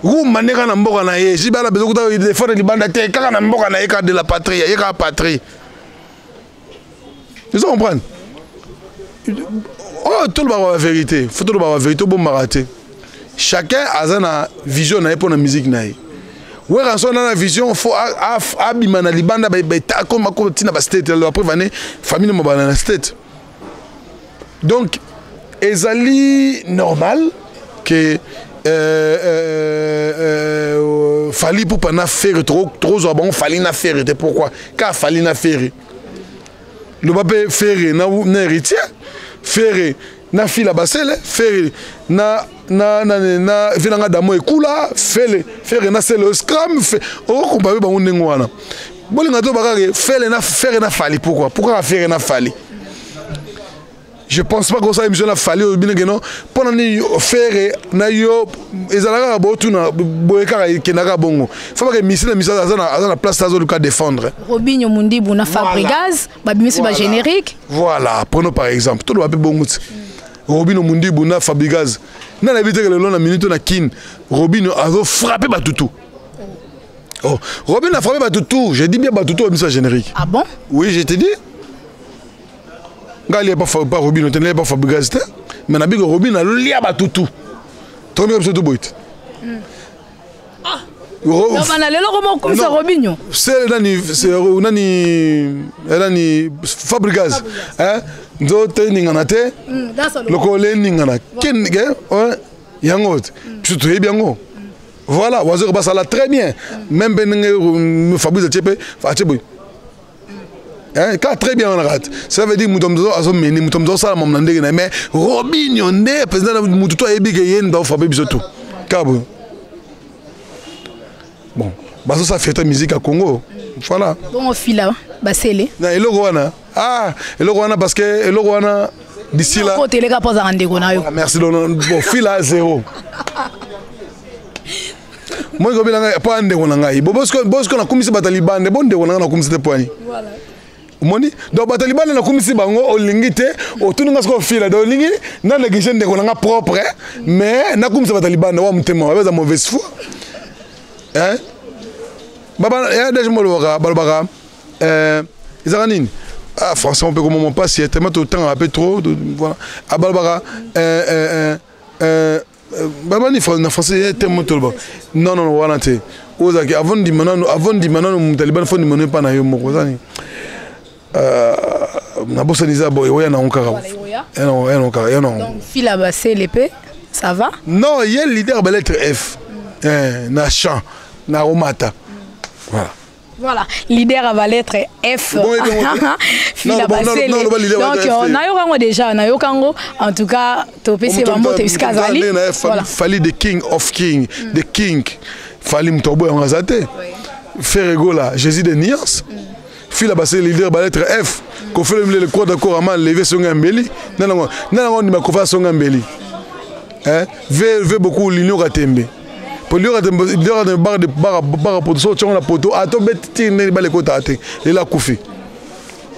rumba nde kaka na mboka na ye. JB ana besoin kuta défendre libanda te, kaka na mboka na ye, kaka de la patrie, ye kaka patrie. Ozo comprendre? Oyo tolobaka ba vérité, faut tolobaka ba vérité, obombaka te. Chacun aza na vision na ye mpo na musique na ye. Werrason na vision, faut abima na libanda, akoma ntina bastate. Après vane famille mobala na state. Donc ezali normal ke Fally Ipupa na Ferre, tokozwa bango Fally na Ferre te. Pourquoi ka Fally na Ferre? Loba mpe Ferre na Héritier, Ferre na Fila Basele, Ferre na vi nanga damo ekula Ferre, Ferre na Sele Scram. Okokompa mpe bango ndenge wana. Bolinga to bakake Ferre na Ferre na Fally. Pourquoi ka Ferre na Fally? Je pense pas kosala émission na Fally oyo bino keno mpo na nini Ferre na yo ezalaka kaka botuna boye kaka ekendaka bongo. Faut pas que misi na misi aza na place azoluka défendre. Robinho Mundibu na Fabregas babimisi ba générique. Voilà, prenons par exemple toloba mpe bongo ti Robinho Mundibu na Fabregas na nayebi te lelo na minute na Kin Robinho azo frapper batutu. Oh, Robinho a frappé batutu, je dis bien batutu babimisi ba générique. Ah bon? Oui, je te dis. Ngai alia pa Robino te, nalia pa Fabregas te, mais nabiki Robino alia batutu tokomika biso to boye te. Bana lelo koma okumisa Robinho. C'est nani, c'est nani, nani Fabregas, hein, nzoto eningana te, lokolo eningana ken yango te, biso toyebi yango. Voilà, wazoko basala très bien, même mpe ndenge Fabrice atie mpe atie boye. Hein, ka très bien on rate. Ça veut dire muto mzo azo meni muto mzo sala mamna ndenge na mais Robinho nde président mutu to ayebi ke ye ndo frappe biso tout. Kabo. Bon, bazo sa fête musique à Congo. Voilà. Bon fila basele. Na eloko wana. Ah, eloko wana parce que eloko wana d'ici là. Côté les gars pas ndeko na yo. Ah, merci donc bon fila zéro. Moi ko bilanga po ndeko na ngai. Bosco bosco na kumisi bataliban bon ndeko na ngai na kumisi te poani. Voilà. Omoni donc bato libanda nakumisi bango olingi te otuni nga sikoyo fila donc olingi na néglige ndeko na nga propre mais nakumisa bato libanda wa motema wabe eza mauvaise foi, hein? Baba ya deja molobaka balobaka ezaka nini, ah, français mpe komoma mpasi tellement totangaka mpe trop, voilà. Ah, balobaka babani na français ye te moto oloba non non wana te ozalaki avant ndima nano, avant ndima nano moto alibani fo ndima no epa na yo moko ozani nabosani eza boye oya nango kaka ya nango kaka ya nango. Fila basele mpe ça va. Non, ye leader ba lettre F, na champ na romata, voilà. Voilà, leader à la lettre F. Fila Basele. Donc, nayokango déjà, nayokango. En tout cas, topesi bango te bisika azali. Voilà. Fally the king of king, the king. Fally mutobo yango aza te. Ferre Gola, Jésus de nuance. Fila Basele leader ba lettre F. Koffi Olomide le croix d'accord ama lever songa mbeli. Nanango, nanango ndima Koffi songa mbeli. Hein? V V beaucoup l'union katembe. Po l'union katembe, l'union katembe bar de bar bar poto so tshonga poto ato beti ne ba le kota te. Lela kufi.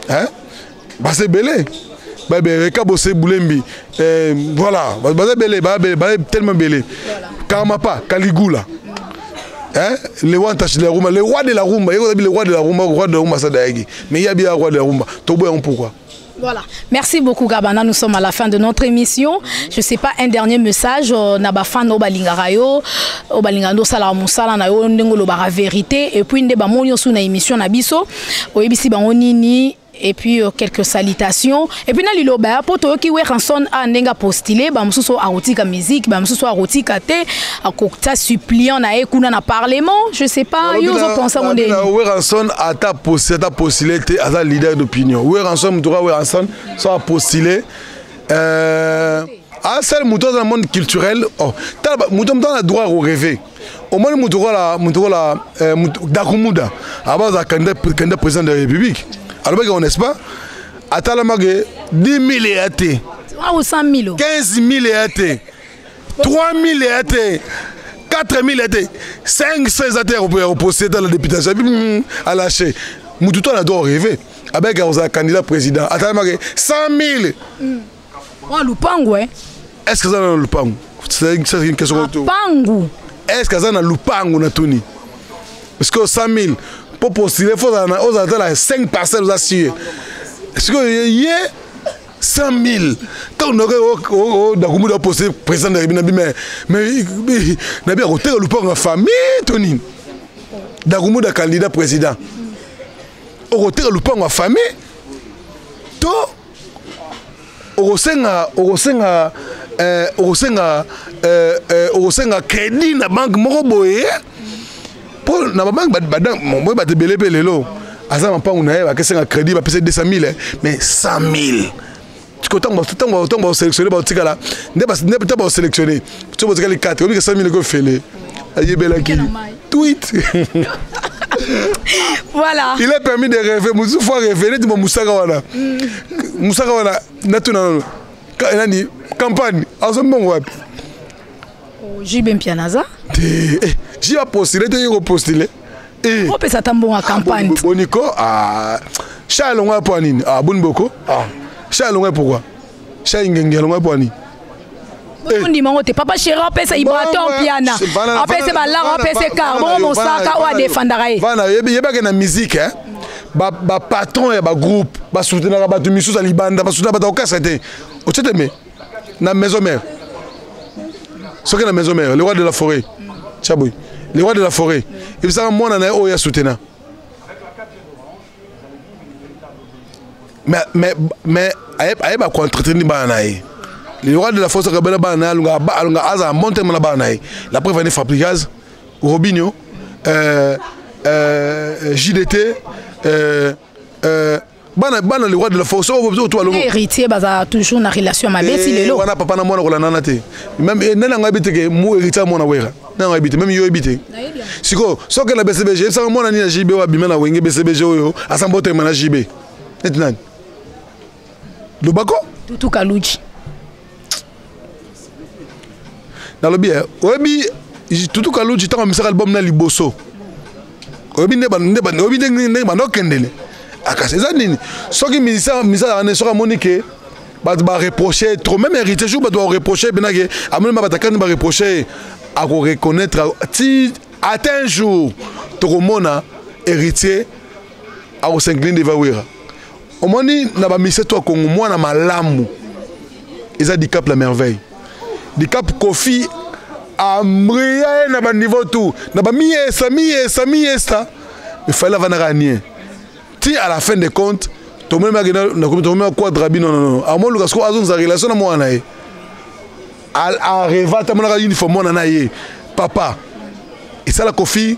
Hein? Ba se belé. Ba be reka bosse bulembi. Voilà, ba ba belé, ba belé, ba tellement belé. Karmapa, Caligula. Hein? Le roi de la rumba, le roi de la rumba, il y a le roi de la rumba, le roi de la rumba ça d'ailleurs. Mais il y a bien le roi de la rumba. Tobo pourquoi? Voilà. Merci beaucoup Gabana, nous sommes à la fin de notre émission. Je sais pas, un dernier message na ba fan oyo balingaka yo, oyo balinga ndo sala musala na yo ndengo lo ba vérité et puis nde ba moni osu na émission na biso. Oyebisi bango nini et puis quelques salutations et puis na liloba po toyoki Werrason a ndenga postulé ba mususu arotika musique ba mususu arotika te akokta suppliant na ye kuna na parlement, je sais pas yo zo penser ngo ndeni. Werrason ata postulé, ata postulé te aza leader d'opinion. Werrason mutuka Werrason so a postulé a seul mutu dans le monde culturel, oh tala mutu mutu a droit au rêver. Au moins mutu la mutu la Dakumuda abaza candidat président de la République. Alors que n'est-ce pas atalamake 10 000 et athée. Ah, ou 100 000. 15 000 et athée. 3 000 et athée. 4 000 et athée. 5 16 athées pour poster dans la députation. À lâcher. Mutu a droit rêver. Avec un candidat président. Atalamake 100 000. Oh, lupangu, hein. Est-ce que ça dans lupangu? C'est une question. Lupangu. Est-ce que ça dans lupangu na tuni? Parce que 100 000 pour postuler, il faut avoir 5 parcelles aux assurés. Est-ce que y a 100 000? Tant qu'on aurait Dakumuda posté président de la République, mais nabi a lupangu en famille, Tony. Dakumuda candidat président. Okoteka lupango ya famille to okosenga okosenga okosenga okosenga crédit na banque moko boye mpo na babanque boye bato ebele mpe lelo aza mapangu na ye bakesenga crédit bapesa 200 000, mais 100 000 ntango ntango baosélectionne baotikala nde ntango baosélectionne so botikali 4 obika 100 000 ekofele ayebelaki tweet. Voilà. Il est permis de rêver. Mosusu faut rêver neti mo musaka wana. Musaka wana natuna nano. Nani campagne azwa mbongo wapi? Oh, JB Mpiana aza te. Eh, JB apostule te, ye kopostule. Eh. Opesa ata mbongo ya campagne. Boniko, ah, sha alongwa mpo ya nini? Ah, boni boko, ah, sha alongwa pourquoi? Sha ingenge alongwa mpo ya nini? Ondima ngo te, papa chéri apesa Ibraton Mpiana, apesa balara, apesa car bongo mosaka oyo adefendaka ye. Vana yebake na musique, eh? Bapatron ya bagroupe basoutenaka bato misusu ya libanda, basoutenaka bato ya kokasa te. Otie teme na maison mère, soki na maison mère, le roi de la forêt tiaboy, le roi de la forêt ebisaka mwana na ye oyo asoutena. Mais ayeba koentretenir bana na ye. Le roi de la forêt soki abela bana na ye, alunga azala bon terme na bana na ye. La preuve ane Fabrigaz, Robinio, JDT, bana bana le roi de la forêt soki oyo alongo. Héritier baza toujours na relation mabe ti lelo. Wana papa na mwana kolandana te. Même nani yango ayebi te ke mo héritier mwana Wera, nani yango ayebi te? Même yo oyebi te. Sikoyo soki na BCBG, ebisaka mwana nini na JB oyo abima na Wenge BCBG oyo aza mbotema na JB neti nani? Lobako. Tutu Kaluji. Nalobi, oyebi Tutu Kaluji, ntango amisaka album na liboso, oyebi oyebi ndenge bandokendele akasi eza nini? Soki musicien azalaka ne, soki amoni ke bato bareproche trop, même héritier, jour bato bareproche penake, amoni ma bato akani bareproche, akoreconnaître ti ata un jour tokomona héritier akosincline devant Wera. Omoni na bamusicien to ya Kongo, mwana malamu eza Dicap la Merveille. Dicap, Kofi ambria ye na baniveau tout, na bamiyesa miyesa miyesa, efali avandaka nie ti à la fin de compte tomoni tomoni quadra bino. Non, non, amoluka siko azongisa relation na mwana na ye. Areva ata amonaka uniforme mwana na ye papa, esala Kofi,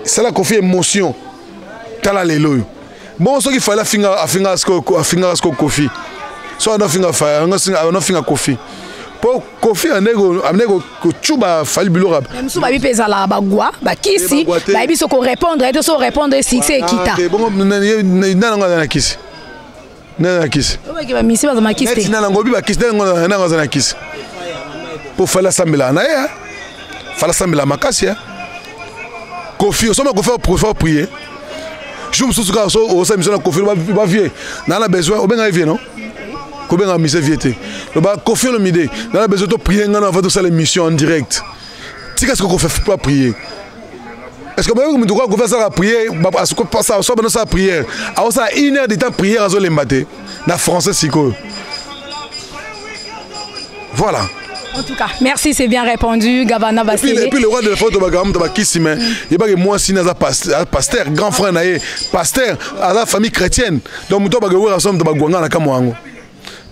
esala Kofi émotion. Tala lelo oyo. Bongo soki Fali afingaka sikoyo Kofi, so anafinga Fali, anafinga Kofi, mpo Kofi andeki kocuba Fali biloko. Mosusu bayebi mpe ezalaka bagwa bakisi, bayebi so korépondre ye te, so répondre, succès ekita. Bongo nani yango aza na kisi? Nani na kisi? Bamisi baza makisi te. Nani yango obi bakisi? Nani yango aza na kisi? Mpo Fali asambelaka na ye, Fali asambelaka makasi. Kofi osoma, Kofi préfère prier. Jour mosusu kaka so osala mission na Kofi, bavie naa na besoin obenga ye vie, non, kobenga mise vie te, loba Kofi Olomide naa na besoin toprier ngano avant tosala émission en direct. Tika siko Kofi pas prier. Est ce que boyebi moto kofi asalaka prière? So bano osala prière, aosala une heure de temps prière, azolemba te na français sikoyo. Voilà. En tout cas, merci, c'est bien répondu, Gabana Bassele. Et puis le roi de la forêt, Bagam, Tabakisi, mais il y a moi aussi, naza pasteur, grand frère, naé, pasteur, à la famille chrétienne. Donc, muto bagawera somme de bagwanga na kamwango.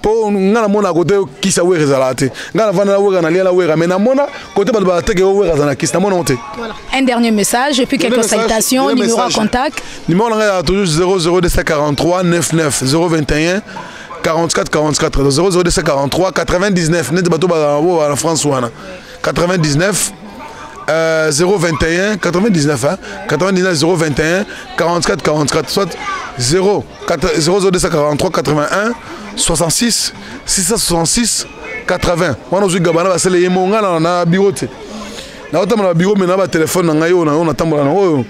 Po nga na mona kote kisa Wera ezala te. Nga na vanda na Wera, na lia na Wera, mais na mona kote bato bateke Wera aza na kisi, na mona te. Voilà. Un dernier message et puis quelques salutations, numéro à contact. Numéro na ngai toujours 00243 99 021 44 44 00243 99 neti bato bazala na France wana, 99 021 99, hein, 99 021 44 44, soit 0 4, 00243 81 66 666 80. Wana ozwi Gabana basele ye mo. Nga na bureau te, naotambola na bureau, me na batelefone na ngai oyo natambola na oyo,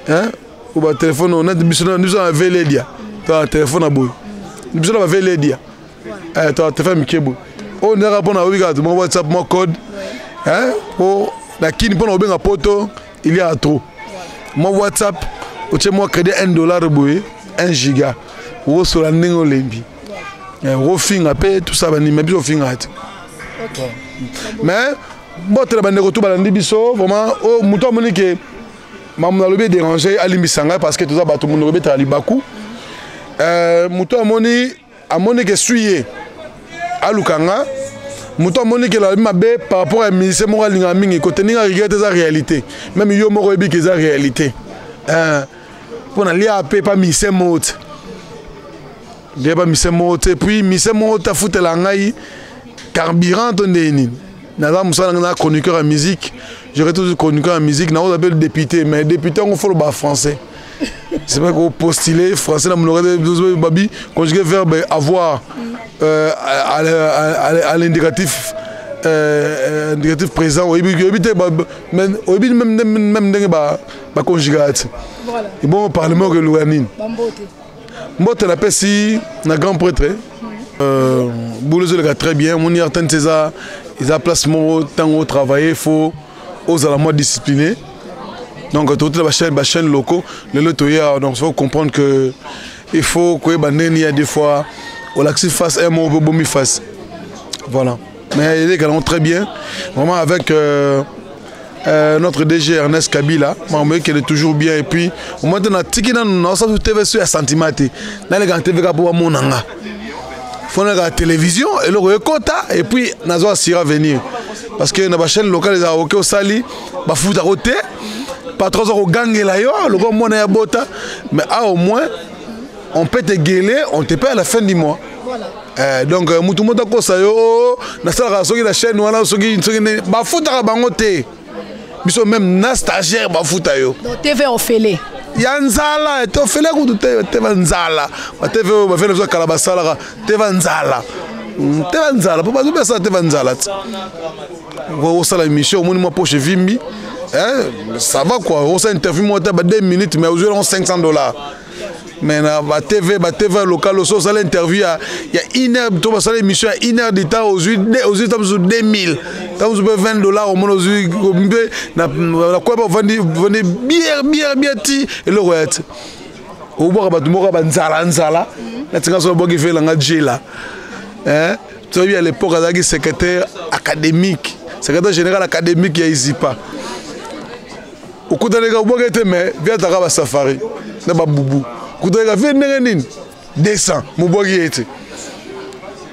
hein, o batelefone oyo neti biso na veledia to na telefone na boye, biso na baveledia to na telefone mike boye oyo ndaka mpona oyebi kaka mwa WhatsApp, mwa code po na kini mpona kobenga poto, il y a trop. Mwa WhatsApp, otie mwa crédit 1 dollar boye, 1 giga, okosola ndenge olembi, okofinga mpe tout ça banima biso ofingaka te. Mais mbotela bandeko tu balandi biso vraiment. Oyo moto amoni ke makambo nalobi edérange, alimbisa ngai, parce que toza bato, monoko ebetaka libaku. Moto amoni ke sui ye aluka nga. Moto amoni ke nalobi mabe par rapport ya musicien moko alingaka mingi, kote ndenge aregrete, eza réalité. Même yo moko oyebi ke eza réalité, mpo nalia mpe pa musicien moko te, lia pa musicien moko te, puis musicien moko te afutela ngai carburant to ndenge nini. Naza mosala ngai, na chroniqueur ya musique, j'aurais toujours chroniqueur ya musique. Naoza mpe député, mais député yango fo loba français. C'est pas qu'on postuler français na monoko babi conjuguer verbe avoir à l'indicatif indicatif présent, oyebi oyebi te, oyebi même ndenge baconjugaka te. Ebongo parlement okeluka nini? Mbote napesi na grand prêtre. Boulot ezoleka très bien. Omoni, RTNC eza place moko, ntango otravaille, faut ozala mwa discipliné. Donc totala bachaîne locaux, lelo toya. Donc faut comprendre que il faut koyeba ndenge ya des fois olakisi face un moko mpe obomi face. Voilà, mais eleka nango très bien vraiment avec notre DG Ernest Kabila. Makambo ekende toujours bien. Et puis omoi te natiki nanu naosala TV so ya sentiment te. Naleka na TV kaka mpo bamona nga, faut naleka na télévision, eloko ekota, et puis nazo assurer avenir, parce que na bachaîne locale ezalaka oke osali, bafutako te, patron aza kogangela yo lokola mwana ya bota. Mais ah, au moins on peut te gueuler, on te paie à la fin du mois. Voilà. Donc mutu moto akosa yo, oh, nasalaka soki na chaîne wana, soki bafutaka bango te. Biso même na stagiaire bafuta yo. Donc TV ofele. Ya nzala te, ofele kutu te. TV nzala, batv oyo bafele biso kala basalaka TV nzala. TV nzala mpo bato basala TV nzala ti osala émission, omoni mwa poche evimbi, ça va quoi. Osala interview moko te ba 2 minutes, mais ozwi yango 500 $. Mais na batv local oso osala interview ya une heure to basala émission ya une heure de temps, ozwi ta mosusu 2000, ta mosusu mpe 20 $. Omona ozwi mpe na koyeba ovandi bière bière bière ti eloko ya te, obwaka bato moko banzala nzala. Natinga so nabwaki velanga jela. Toyebi, à l'époque azalaki secrétaire académique, secrétaire général académique ya ISIPA. Okutanaka, obwaki te, mais viataka basafari na babubu, okutanaka vie ndenge nini, 200 mobwaki ye te.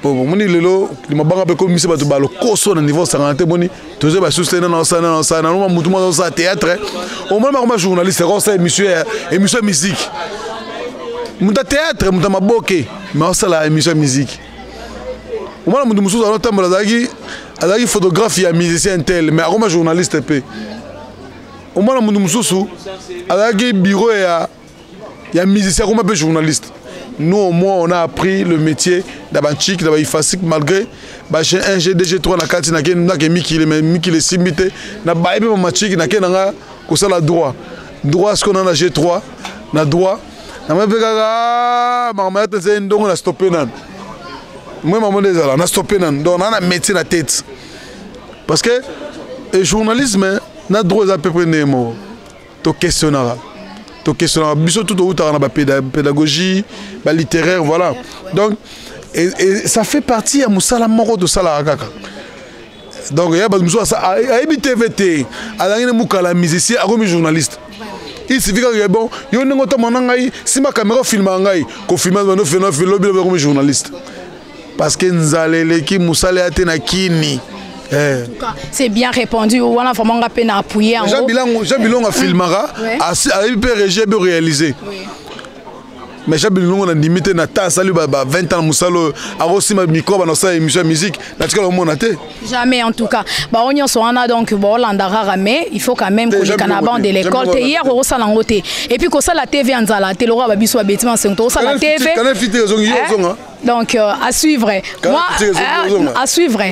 Omoni lelo mabanga mpe komisa bato balokoso na niveau osangana te. Moni toza basusu te, nana osala, nana osala nanoma mutu moko osala théâtre, omoni bakoma journaliste, akosala émission ya émission ya musique. Moto ya théâtre, moto ya maboke, mais osala émission ya musique. Omona moto mosusu azotambola, azalaki photographe ya musicien tel, mais akoma journaliste mpe. Omona moto mosusu azalaki bureau ya musicien, akoma mpe journaliste. Nous, au moins, on a appris le métier na banchik, na baifasik, malgré ba G1 G2 G3 na kati nake nake mikili, mais mikili esimbi te. Na bayebi bamachiki, nake nanga kosala droit. Droit sikoyo na G3 na droit namai mpe kaka makambo ya te ndongo na stoppe nanu. Moi mamo nde ezala na stoppe nanu. Donc naa na métier na tête, parce que journalisme na droit eza peu près ndenge moko. Toquestionnaka biso tout, toutaka na bapédagogie, balittéraire, voilà. Donc et ça fait partie ya mosala moko tosalaka kaka. Donc ya bato mosusu ayebi TV te, azalaki ne mokala musicien, akomi journaliste. Il suffit kaka bon yo ndenge otamona ngai nsima caméra, ofilmaka ngai, kofilma bando lobi lobi akomi journaliste, parce que nzala eleki, mosala ya te na kini. Eh. C'est bien répondu. Wana vraiment nga pe na appuyer. Jean Bilongo, Jean Bilongo filmera, ayebi mpe régie be réaliser. Mais Jean Bilongo na ndimi te na ta asali ba 20 ans na mosala oyo, akosima micro bana osala émission ya musique, natikala omona te. Jamais en tout cas. Ba nyonso wana, donc bolanda rara, mais il faut quand même koleka na banc de l'école te hier okosala yango te. Et puis kosala TV ya nzala te, lokwa babiso ba bêtement 5 tosala TV. Canal Fiti ezongi, yo ozonga. Donc à suivre, moi à suivre.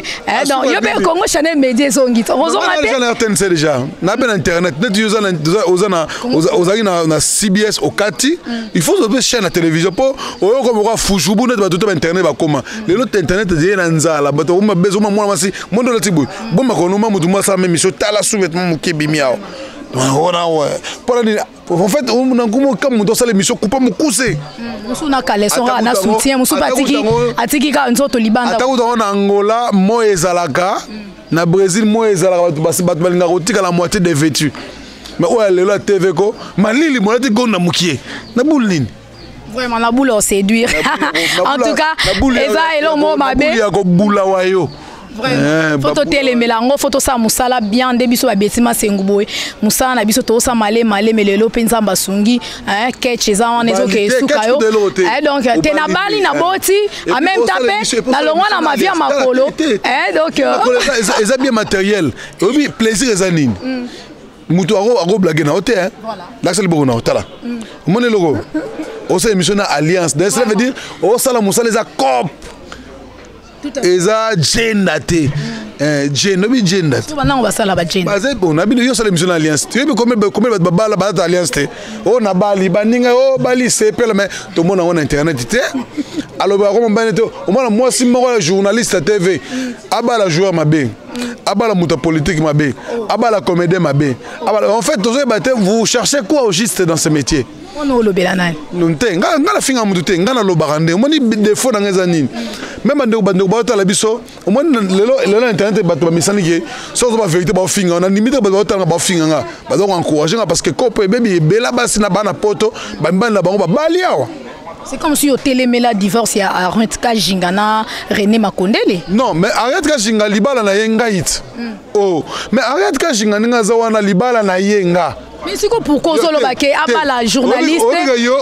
Donc yo be Congo Channel Media ezongi, ozonga te. Na RTNC déjà, na be na internet neti oza na ozalaki na CBS okati. Il faut obe chaîne na télévision mpo oyo koma kwa fujubu neti bato te ba internet bakoma lelo te. Internet ezali na nzala, bato bakoma bezo oma mwana mwasi mondo olati boye, bomba konoma motu mwasi asala émission, tala sous-vêtement moke ebimi awa wana mpona nini? En fait, na nkumu kama moto asala émission kupa mokuse. Mosusu na caleçon kaka na soutien, mosusu mpe atiki kaka nzoto libanda. Ata kutango na Angola moi ezalaka, na Brésil moi ezalaka, bato balingaka kotikala moitié dévêtu. Mais oyo ya lelo ya TV ko malili molati gonda mokie na bule nini? Vraiment na bule oséduire en tout cas, eza eloko moko mabe. Ya kobula wa yo. Faut totelemela yango, faut tosala mosala bien nde biso babeti masengu boye. Mosala na biso tozosala malema maleme. Lelo mpe Nzambe asungi, ketch eza wana, ezoke esuka yo. Donc te na bali na boti, en même temps mpe nalongwa na mavie ya makolo. Donc eza bien matériel, oyebi plaisir eza nini? Moto akoblage na yo te, lakisa liboko na yo, tala. Omoni eloko osala émission na alliance, donc cela veut dire osala mosala eza cope, eza jenda te, jenda obi jenda te. Banango basala bajenda. Baza bon na bino. Yo osala émission na alliance te, oyebi combien bato babala bazata alliance te? Oyo na bali baninga oyo bali sepela, mais tomona yango na internet te. Alobaka koma mbani te. Omona mwasi moko ya journaliste ya TV abala joueur mabe, abala moto ya politique mabe, abala comédien mabe, abala. En fait, tozoyeba te, vous cherchez quoi au juste dans ce métier? Mpona olobela nani? Te, nga nafinga motu te, nga nalobaka nde. Omoni, défaut na nga eza nini? Même bandeko baotala biso, omoni lelo na internet bato bamisani ke soki ozo bavérité baofinga. Na ndimi te, bato baotalanga baofinga nga, baza koencourage nga parce que kopo ebebi ebela. Basi na bana poto, bamibali na bango babali awa. C'est comme si otelemela divorce ya Henriette Kajinga na René Makondele. Non, mais Henriette Kajinga, libala na ye ngai ti. Oh, mais Henriette Kajinga ndenge aza wana, libala na ye nga. Mais siko pourquoi ozoloba ke abala journaliste,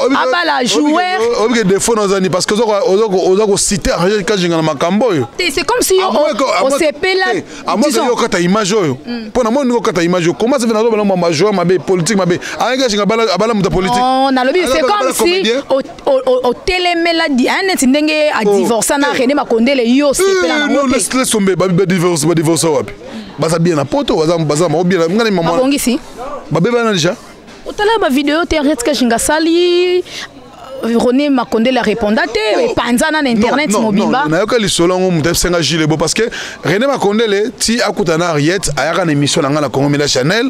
abala joueur? Obike défaut nazani parce que oza kocite Henriette Kajinga na makambo oyo. C'est comme si osepela. Amoke yo okata image oyo mpo na moni okata image oyo. Comment ça fait nazobana mama joueur mabe, politique mabe? Henriette Kajinga abala moto ya politique? Nalobi, c'est comme si otelemela neti ndenge adivorça na René Makondele, yo osepela nango te. Laisse tomber, badivorce, badivorce wapi? Baza bien na poto, baza bango bien. Ngani mama babongisi. Babebana déjà. Otala bavideo te? Henriette Kajinga asali, René Makondele aréponda te, epanzana na internet mobimba. Nayoka lisolo yango, moto ayebisenga Gilles Bo, parce que René Makondele ti akuta na Henriette, ayaka na émission na ngai na Congo Mela Chanel,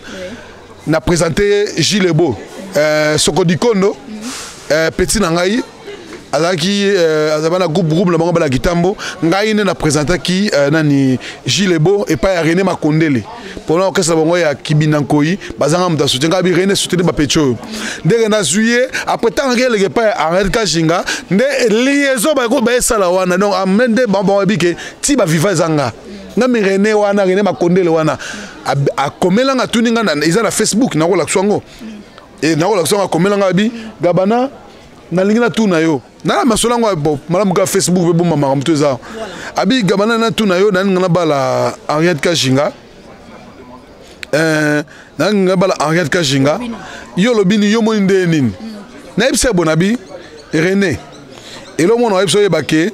na présente Gilles Bo, Sokodikondo, petit na ngai azalaki, azalaki na groupe na bango bala kitambo. Ngai nde na présentaki nani, Gilles Bo, epai ya René Makondele mpona orchestre na bango ya Kibinda Nkoi. Bazanga moto asoutien, ngai bi René soutenir bapeti oyo. Ndenge nazwi ye, après ntango ake eleke epai ya Henriette Kajinga, nde liaison bako baesala wana. Donc ame nde bango bayebi ke ti baviva eza nga ngami René wana. René Makondele wana akomelanga, atuni nga, eza na Facebook, nakolakisa yango, nakolakisa yango. Akomelanga abi: "Gabana, nalingi natuna yo." Nala masolo yango, bon, malamu kaka Facebook mpe bomba makambo to eza. Abi: "Gabana, natuna yo, nalinga nabala Henriette Kajinga, nalinga nabala Henriette Kajinga. Yo olobi nini? Yo moni nde nini?" Nayebisa ye bo nabi: "René, elo mona oyebisa, oyeba ke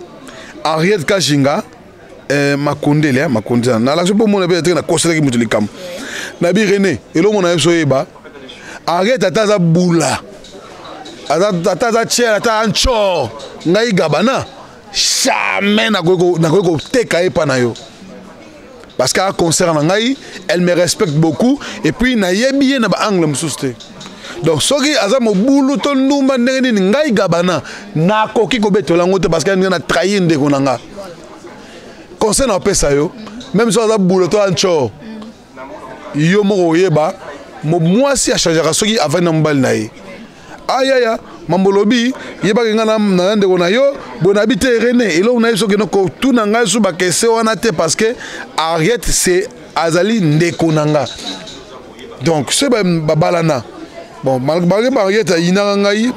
Henriette Kajinga, Makondele, Makondele, nalakisi mpo mona mpe teke nakoselaki moto likambo." Nabi: "René, elo mona oyebisa, oyeba Henriette ata aza bula, ata aza tiere, ata ancor, ngai Gabana jamais nakoki koteka ye mpa na yo parce que concert na ngai, elle me respecte beaucoup et puis nayebi ye na baangle mosusu te. Donc soki aza mobulu to ndumba ndenge nini, ngai Gabana nakoki kobetola yango te parce que ndenge na trahir ndeko na nga. Conseil na opesa yo, même soki aza bula to ancor, yo moko oyeba mwasi achangeaka soki avandi na mobali na ye. Ayaya mambo olobi, yebaki ngai na ndeko na yo boye." Nayebi te, René, eloko nayebi soki kotuna ngai so bakese wana te parce que Henriette, c'est azali ndeko na nga. Donc soki babalana, bon, malgré Henriette ayinaka ngai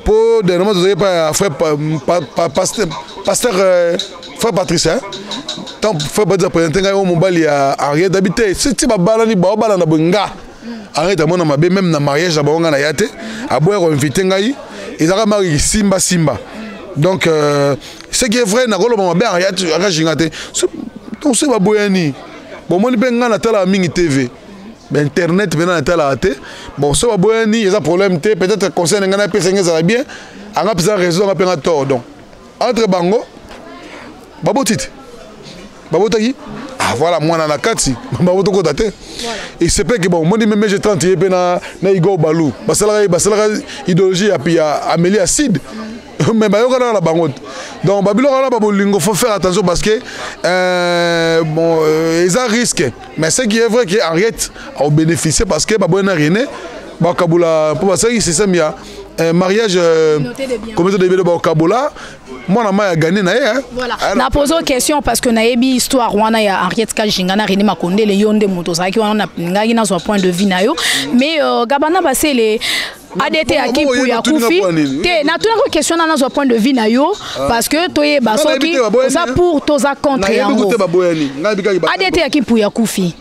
mpo dernièrement tozalaki epai ya frère pasteur, frère Patrice, tant frère Patrice aprésente ngai oyo mobali ya Henriette. Abi te, ti babalani, baobalana boye, nga Henriette amona mabe. Même na mariage na bango, ngai na ya te, aboya koinvite ngai, ezalaka mari simba simba. Donc ce qui est vrai, nakoloba mabe Henriette Kajinga te. Donc soki baboyani, bomoni mpe ngai natalaka mingi TV, bainternet mpena natalaka te. Bon, so baboyani, eza problème te. Peut-être conseil na ngai napesa ngai ezala bien, anga mpeza raison, anga mpe nga tort. Donc entre bango baboti te, babotaki, ah voilà, mwana na kati babotokota te. Et c'est que bon, omoni meme G30 ye mpe na Igor Balu basalaka idéologie ya Amélie Acide, mais bayokana na bango. Donc babiloko wana babolingo, faut faire attention parce que bon, eza risque. Mais ce qui est vrai que Henriette aobénéficier parce que baboyi na René, bakabula mpo basalaki système ya mariage, communauté de biens, bakabola mwana mai agane na ye. Voilà, na pose question parce que nayebi histoire wana ya Henriette Kajinga na René Makondele. Yo nde moto ozalaki wana, nangaki nazwa point de vue na yo. Mais Gabana Basele, ADT ya Kimpuya akufi te. Natunaki question na nazwa point de vue na yo parce que toyeba soki oza pour, toza contre yango. ADT ya Kimpuya akufi.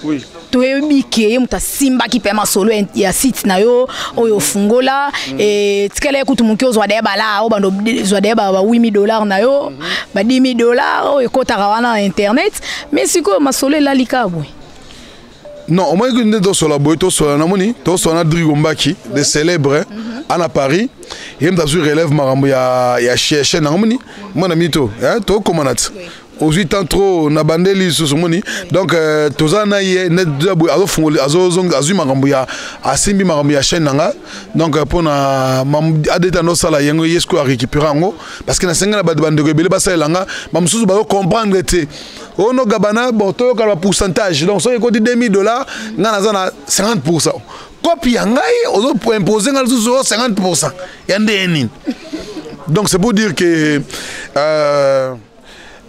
Toyebi ke ye moto asimbaki mpe masolo ya site na yo oyo ofungola. Etikala ye kutu moke ozwa daye bala oyo bando ozwa daye ba 8000 dollars na yo, ba 10 000 dollars oyo ekotaka wana na internet. Mais sikoyo masolo elali kaka boye. Non, omoni nde tosola boye, tosola, namoni tosola na Drigo Mbaki de célèbre ana Paris. Ye moto azwi relève makambo ya chaîne yango. Moni mwana mito tokóma na ti ozwi temps trop na bandeli lisusu. Omoni, donc toza na ye nde boye, azofungoli, azwi makambo ya, asimbi makambo ya chaîne na nga. Donc mpona adeta ndosala yango, ye sikoyo arécupéré yango, parce que nasengi na bato, bandeko ebele basalela nga, bamosusu bazocomprendre te. Ono Gabana, bon, toyokala bapourcentage. Donc soki ekoti 2000 dollars, nga naza na 50 % kopi ya ngai. Ozoimpose nga lisusu o 50 % ya ndenge nini? Donc c'est pour dire que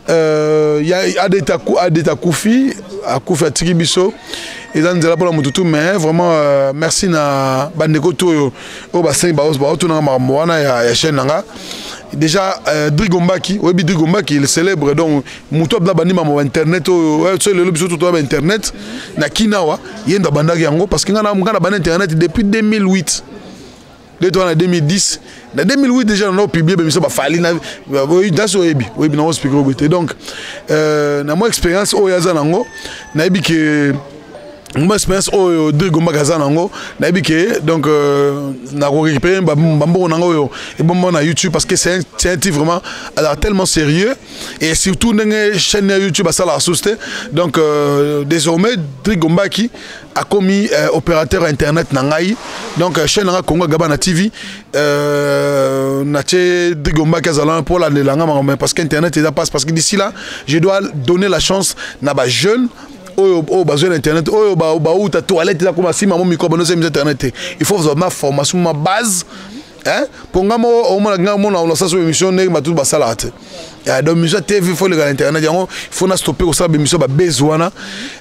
ya Adeta akufi, akufi, atiki biso, eza nzela mpona motu tu. Mais vraiment merci na bandeko to oyo basengi, baotunanga makambo wana ya chaîne na nga. Déjà Drigo Mbaki, oyebi Drigo Mbaki, le célèbre. Donc moto abda bandi mambo internet oyo, so lelo biso totoya ba internet na kinawa, ye ndo abandaki yango, parce que nga na bandi internet depuis 2008 nde toza na 2010. Na 2008 déjà nana opublie bemiso bafali dasi, oyebi nango speaker oboye te. Donc na mwa expérience oyo aza nango, nayebi ke mwa expérience oyo Drigo Mbaka aza nango, nayebi ke donc nakorécupérer bambongo nango oyo ebomba na YouTube, parce que c'est un type vraiment alors tellement sérieux, et surtout ndenge chaîne ya YouTube asalaka susu te. Donc désormais Drigo Mbaki akomi opérateur internet na ngai. Donc chaîne nanga Congo Gabana TV, natie Drigo Mbaki azala mpo landela nga makambo, parce que internet eza passe, parce que d'ici là je dois donner la chance na bajeune oyo bazwi na internet, oyo bauta toilette, eza koma nsima mo micro banosa internet te. Il faut ma formation, ma base, mpo nga moko omona nga mona nasala so émission ndenge bato basalaka te. Donc émission TV faut leka na internet yango, il faut na stopper kosala bémission babase wana.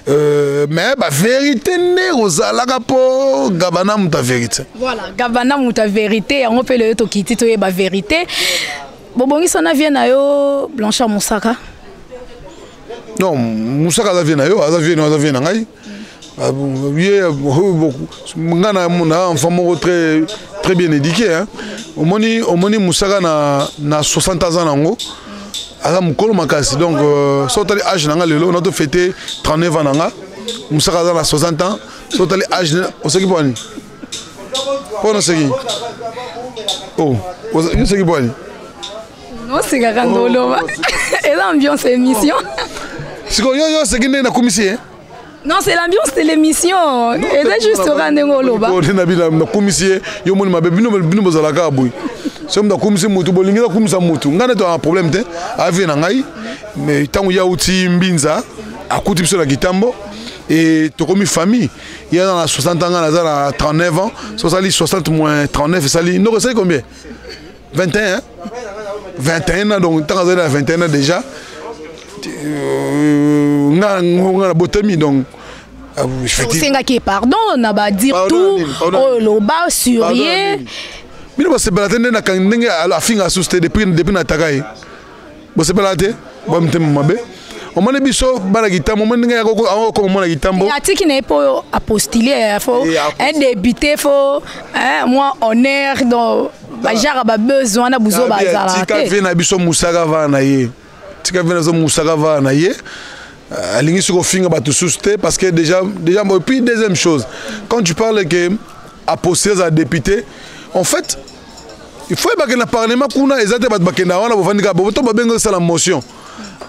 Mais bavérité nde kozalaka, mpo Gabana moto ya vérité. Voilà, Gabana moto ya vérité yango mpe leyo tokiti toyeba vérité. Bobongisa na vie na yo Blanchard Mosaka? Non, Mosaka aza vie na yo, aza vie na, aza vie na ngai. Ye nga na enfant moko très très bien éduqué, hein. Omoni Mosaka na 60 aza nango, aza mokolo makasi. Donc so otali age na nga lelo, nato fête 39 ans na nga, Mosaka aza na 60 ans. So otali age, oseki mpo ani? Mpo na oseki? Oh, yo oseki mpo ani? Nosekaka ndoloba, eza ambiance émission. Sikoyo yo oseki ndenge nakumisi ye? Non, c'est l'ambiance de l'émission. Eza juste oka ndenge oloba. Nakumisi ye, yo moni mabe. Bino bozalaka boye, soki moto akumisi mutu, bolingi nakumisa mutu. Ngai nde toa problème te, avie na ngai. Mais ntango ye auti Mbinza, akuti biso na Kitambo et tokomi famille. Ye aza na 60 ans, ngai naza na 39 ans. So osali 60 moins 39, esali noko, esali combien? 21, hein? 21 ans. Donc ntango azali na 21 ans déjà, nga na botami. Donc Osengaki pardon na badire tout oyo oloba sur ye? Bino bosepela te nde ndenge afinga susu te depuis nataka ye. Bosepela te, bamitema mabe. Omoni biso bana Kitambo, omoni ndenge akokoma mwana Kitambo. Atiki na ye mpo apostule, faut un député, faut moi honneur. Donc bajara babesoin wana buzo bazala. Tika vie na biso Mosaka vana na ye, tika vie na biso Mosaka vana na ye. Alingi soki ofinga bato susu te, parce que déjà. Et puis deuxième chose, quand tu parles que apostule za député, en fait il faut bakende na parlement kuna. Eza te bato bakenda wana, bovandi kaka to babengi osala motion,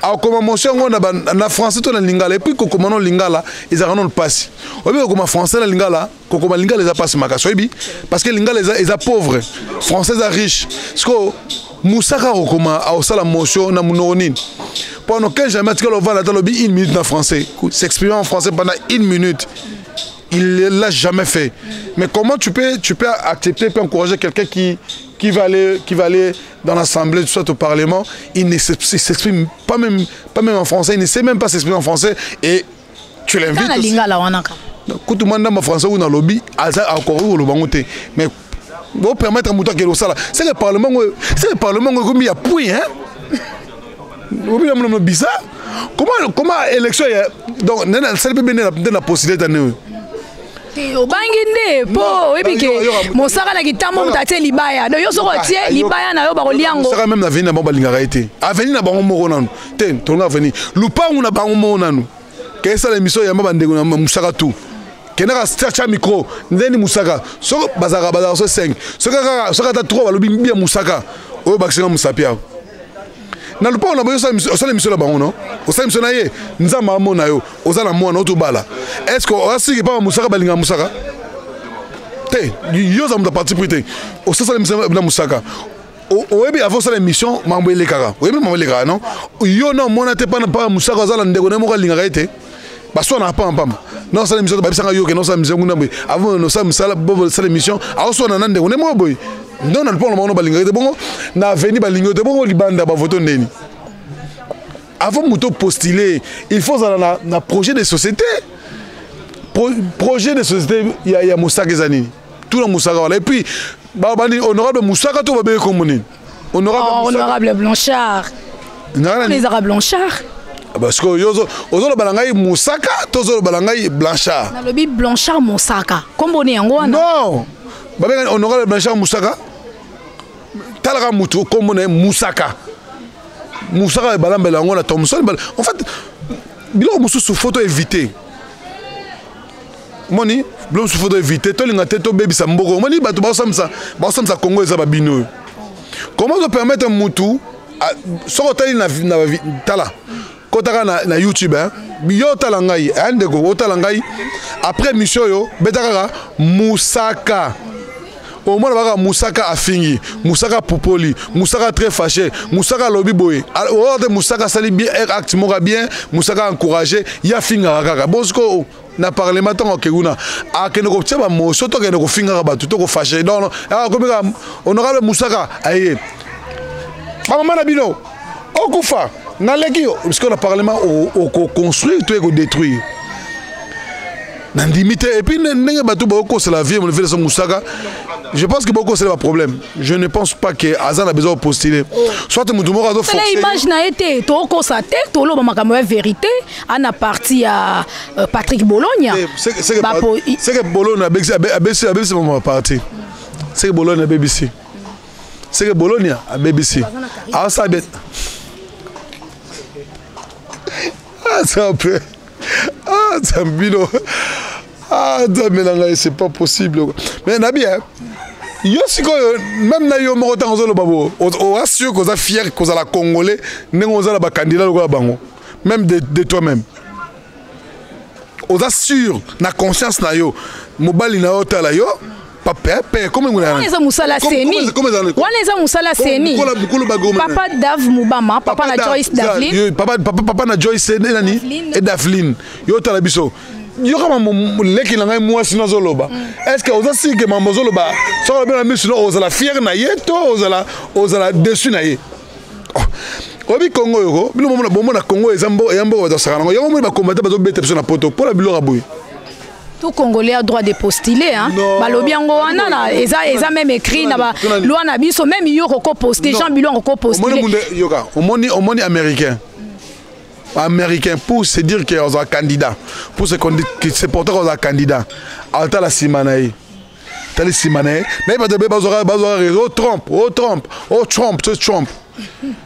akoma motion yango na français to na lingala. Et puis kokoma no lingala ezalaka nano mpasi. Oyebi, kokoma français na lingala, kokoma lingala eza mpasi makasi, oyebi, parce que lingala eza pauvre, français eza riche. Siko Mosaka akokoma, akosala motion na monoko nini? Mpo aucun jamais atikala ovanda ata alobi une minute na français, s'exprimer en français pendant une minute, il ne l'a jamais fait. Mais comment tu peux accepter et encourager quelqu'un qui va aller dans l'Assemblée, soit au Parlement, il ne s'exprime pas même en français, il ne sait même pas s'exprimer en français, et tu l'invites aussi. Kutu mwa ndamba français oyo nalobi, aza akoki koloba ngo te. Mais bopermettre moto akende kosala, c'est que parlement ngo, c'est que parlement ngo ekomi ya puits, hein. Obi na mono bizarre. Comment comment élection ya donc nde nasali mpe bende nde na postule ta nde oyo. Obangi nde mpo oyebi ke mosaka na kitambo moto atie libaya, donc yo soki otie ah, libaya na yo bakolia yango. Mosaka même na avenue na bango balingaka ye te. Avenue na bango moko nanu te, tonga avenue lupangu na bango moko nanu ke esala émission yamba bandeko na mosaka tout kendaka tya micro ndeni mosaka soki bazalaka bazalaka so 5 soki kaka soki ata 3 balobi bia mosaka oyo bakisinga mosapi awa na lupango na bango. Osala émission na bango no, osala émission na ye, Nzambe amona yo, oza na mwana otobala. Est ce que osiki papa mosaka balingaka mosaka te? Yo oza moto ya parti pris te, osasala émission na mosaka, oyebi avant osala émission mambo elekaka, oyebi mambo elekaka non? Yo na omona te pana pa mosaka aza na ndeko na ye moko alingaka ye te, baswana pamba pamba. Na osala émission, babisanga yo ke na osala émission kuna boye, avant osala mosala, bosala émission, aoswana na ndeko ne moko boye. Non, na lupango na bango balingaka te bongo, na avenue balingi te bongo, libanda bavoto ndeni. Avant moto postuler, il faut ozala na projet de société. Projet de société ya mosaka eza nini? Tuna mosaka wana. Et puis bani honorable mosaka to babenge kombo nini? Honorable, oh, honorable Blanchard, ezaka Blanchard. Parce que yo ozoloba na ngai mosaka to ozoloba na ngai Blanchard? Nalobi Blanchard Mosaka, kombo ne yango wana. Non, babengani honorable Blanchard Mosaka. Talaka mutu kombo na ye Musaka, Musaka ebalambela yango na Thomson. En fait, biloko mosusu faut to éviter. Moni biloko mosusu faut to éviter, tolinga te tobebisa mboka. Omoni bato baosamisa Congo eza babino oyo. Comment ozopermettre mutu soki otali na tala kotaka na YouTube, hein? Yo otala ngai, hein, ndeko, otala ngai après mission oyo, beta kaka Musaka, omona baka Musaka afingi, Musaka pupoli, Musaka très fâché, Musaka alobi boye oyo te, Musaka asali bien, acte moko bien, Musaka encouragé. Ye afingaka kaka. Bon, sikoyo na parlement, ntango ake kuna, akende kotia bamotion to akende kofingaka bato to kofâcher? Non, akomi kaka honorable Musaka aye bamama na bino okufa naleki yo. Sikoyo na parlement okoconstruire to ekodétruire? Nandimi te. Et puis ndenge bato bakosela vie mon Musaka, je pense que bokosela baproblème. Je ne pense pas que aza na besoin postuler, soit motu moko azoforce image na ye te. Tokokosa te, toloba makambo ya vérité. Ana parti ya Patrick Bologna. C'est que Bologna abebisi mama parti. C'est que Bologna abebisi, c'est que Bologna abebisi, asala bien. Ah, Nzambe, ah, Nzambe bino, ah, Nzambe na ngai, c'est pas possible. Mais nabi yo sikoyo même na yo moko, ntango ozoloba bo, oza sûr koza fier kozala Congolais ndenge oza na bacandidat lokola bango? Même de toi-même, oza sûr na conscience na yo? Mobali na yo otala yo papa comme wana eza mosala seni, wana eza mosala seni. Papa Dav Mubama, papa na Joyce Davlin. Papa, papa na Joyce nani e Davlin. Yo otala biso, yo kama leki na ngai mwasi nazoloba, est ce que oza sike mambo ozoloba? Soki olobi na miso no, ozala fier na ye to ozala déçu na ye? Oyebi Kongo yoko bino bomona Kongo eza mboka bato basaka nango yango. Moni bakombate bazobeta biso na poto mpo na biloko ya boye. Tout Congolais a droit de postuler, hein. Balobi yango wana na eza eza même écrit na ba loi na biso. Même yo koko poster, Jean Bilon koko postuler. Yoka, omoni américain, américain, pour se dire que oza candidat, pour se se porter oza candidat, atala nsima na ye, tali nsima na ye, naye bato be bazwaka réseau. O Trump, o Trump, o Trump, to Trump.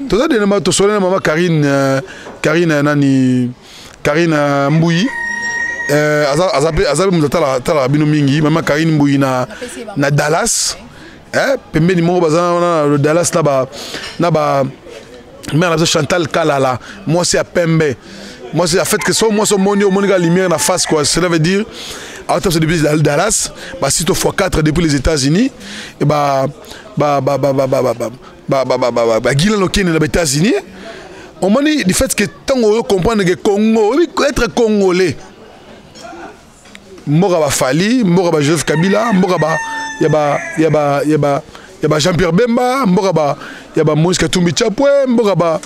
Toza denema tosole na mama Karine, Karine nani, Karine Mbuyi, aza mpe moto atalaka bino mingi. Mama Karine Mbuyi na Dallas, pembeni moko baza wana na Dallas na ba mère na biso Chantal Kalala, mwasi ya pembe, mwasi en fait que so mwasi omoni, omoni kaka lumière na face quoi. Cela veut dire aota biso depuis Dallas, basito fois 4 depuis les États-Unis et ba ba ba ba ba ba ba ba ba ba ba ba gila lokende na ba États-Unis. Omoni du fait que ntango oyo comprendre que Congo, oyebi être Congolais, mboka bafali, mboka ba Joseph Kabila, mboka ba ya ba ya ba ya ba ya ba Jean Pierre Bemba, mboka ba ya ba Moïse Katumbi Chapwe, mboka ba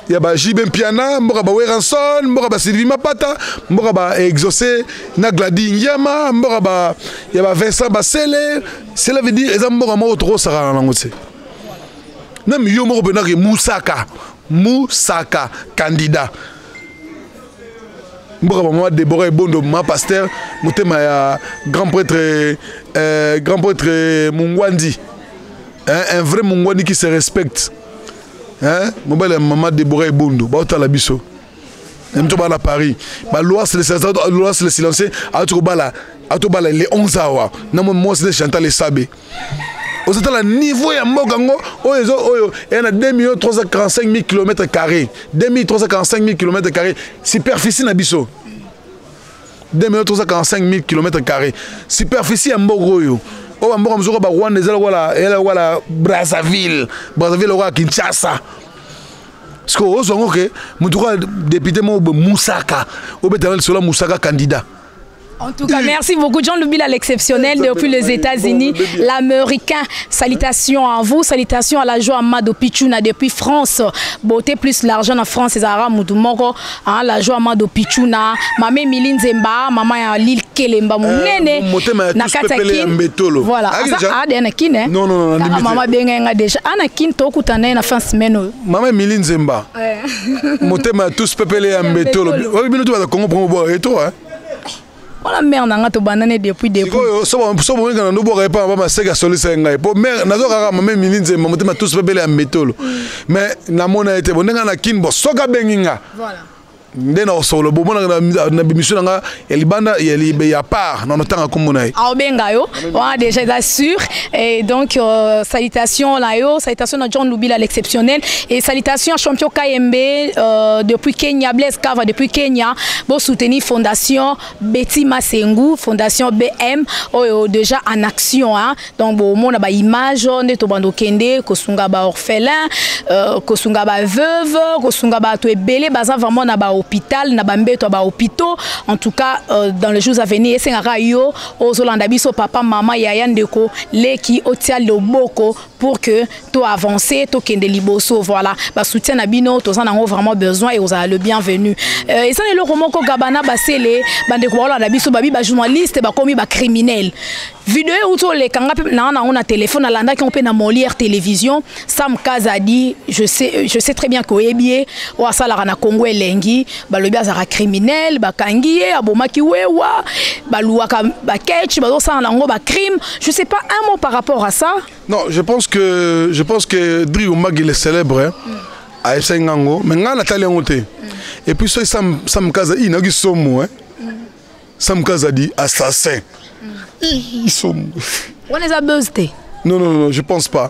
ya ba JB Mpiana, mboka ba Werrason, mboka ba Sylvie Mapata, mboka ba Exaucé na Glady Ngiama, mboka ba ya ba Vincent Basele. Cela veut dire eza mboka moko tokosakana nango te. Même yo moko mpenaki Musaka. Musaka candidat. Mboka mama Deborah Ebondo, ma pasteur, motema ya grand prêtre grand prêtre Mungwandi. Hein, un vrai Mungwandi qui se respecte. Hein, mobali ya mama Deborah Ebondo, ba otala biso. Mto bala Paris. Ba loi c'est le loi c'est le silencieux, ato bala ato bala les 11 awa. Na mo moi c'est Chantal Esabe. Ozatala niveau ya mboka ngo oyo ezo oyo eya na 2 345 000 km carrés, 2 345 000 km carrés superficie na biso, 2 345 000 km carrés superficie ya mboka oyo. Oyo bamboka mosusu ba Rwanda eza lokola, eza lokola Brazzaville, Brazzaville lokola Kinshasa. Parce que ozwa ngo ke motu kaka député moko boye Musaka, obetana lisolo ya Musaka candidat. En tout cas, merci beaucoup John Lubila, l'exceptionnel depuis les États-Unis, l'Américain. Salutations à vous, salutations à la joie Mado Pichuna depuis France. Beauté plus l'argent en France, Zara Moudoumoro, hein, la joie Mado Pichuna, Mamé Miline Zemba, maman ya Lil Kelemba, mon néné, motema ya na tous kati ya pepele ya Kin. Mbetolo. Voilà. Ah, Aza, déjà? ah, de na Kin, hein? Non, non, non, Kaka limite. maman benga déjà. Ah, na Kin, tokuta na ye na fin semaine oyo. Maman Miline Zemba. Ouais. Motema ya tous pepele ya Mbetolo. Mbetolo. Oyo bino to ba Congo promo boire et toi, hein? Wala mère nanga to banane depuis depuis. Sikoyo so ba so boninga na ndobo repa ba maseka solisa ngai. Po mère nazo kaka mama Mili Nzemba motema tous pepele ya Mbetolo. Mais na mona ete boninga na kin bo soka benginga. Voilà. Nde na solo bo mona na na bimission nanga ya libanda ya libe ya part na notanga kombo na ye. Aobenga yo, wa déjà eza sûr. Et donc salutations la yo, salutations na John Lubila l'exceptionnel et salutations à champion KMB depuis Kenya, Blaise Kava depuis Kenya, bo soutenir fondation Betty Masengu, fondation BM oyo déjà en action, hein. Donc bo mona ba image nde to bando kende kosunga ba orphelin, kosunga ba veuve, kosunga ba to ebele baza vraiment na ba hôpital, na ba mbeto ba hôpitaux. En tout cas dans les jours à venir esengaka yo ozolanda biso papa mama yaya ndeko leki otia loboko pour que to avancer to kende liboso. Voilà, ba soutien na bino toza nango vraiment besoin et ozala le bienvenu. Eza eloko moko Gabana Basele bandeko balanda biso babi ba journaliste ba komi ba criminel. Vidéo euti oleka nga pe na nango na téléphone alandaki mpe na Molière télévision. Sam Kazadi, je sais très bien que oyebi o asalaka na Congo elengi, balobi azalaka criminel, bakangi ye, abomaki wewa, baluwaka ba catch, bazosala nango ba crime. Je sais pas un mot par rapport à ça. Non, je pense que Dri Omag il est célèbre, hein. A FC Ngango, mais nga natali yango te. Et puis soki Sam Kazadi, il nayoki somo, hein. Sam Kazadi assassin. Ils sont Wana eza buzz te. Non, non, non, je pense pas.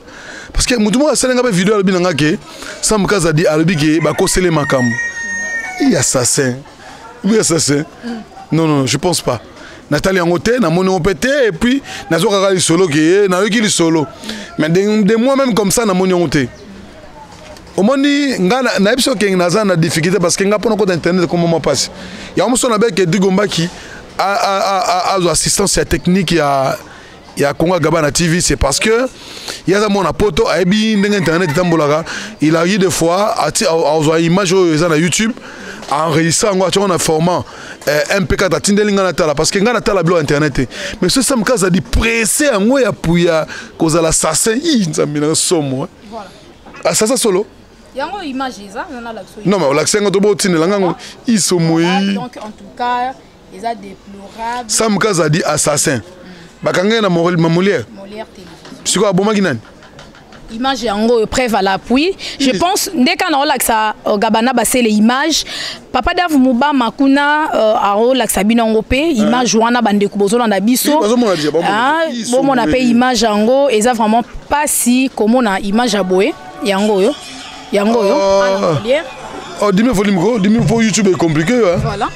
Parce que mutu moko asalenga pe vidéo alobi nanga ke Sam Kazadi alobi ke bakosele makambo. Il assassin. Oui, assassin. Non, non, je pense pas. Nathalie yango te, namoni yango pe te, et puis nazo kaka lisolo ke ye, nayoki lisolo. Mais de moi-même comme ça namoni yango te. Omoni nga nayebi soki okenge naza na difficulté parce que nga mpona kota internet ekoma mwa mpasi. Yango moso na beke Digombaki azwa assistance ya technique ya Congo Gabana TV, c'est parce que il y a mon poto ayebi ndenge internet etambolaka. Il arrive des fois ati azwa image oyo eza na YouTube, a enregistré yango, atia yango na format MP4, atindeli nga natala parce que nga natala bilo internet te. Mais ce Sam Kazadi pressé yango ya puya kozala assassin, hi, nzambe na somo, hein. Voilà. Assassin solo. Yango image eza, nana la biso. Non mais olakisi yango to botindela ngango, isomo yi. Donc en tout cas, eza déplorable. Sam Kazadi assassin. Bakanga na ma Molière. Molière télévision. Siko abomaki nani? Image yango preuve à l'appui. Je pense ndeka na olakisa Gabana Basele image. Papa Dav Mubama kuna arolakisa bino ngo pe image wana bandeko bozolanda biso. Oui, bazomona déjà, bazomona. Ah, Ils sont bomona pe venus. image yango eza vraiment pas si komona image ya boye yango yo. Yango yo. Oh. Ana Molière. Oh, dis-moi volume go, dis-moi pour YouTube est compliqué, hein. Voilà.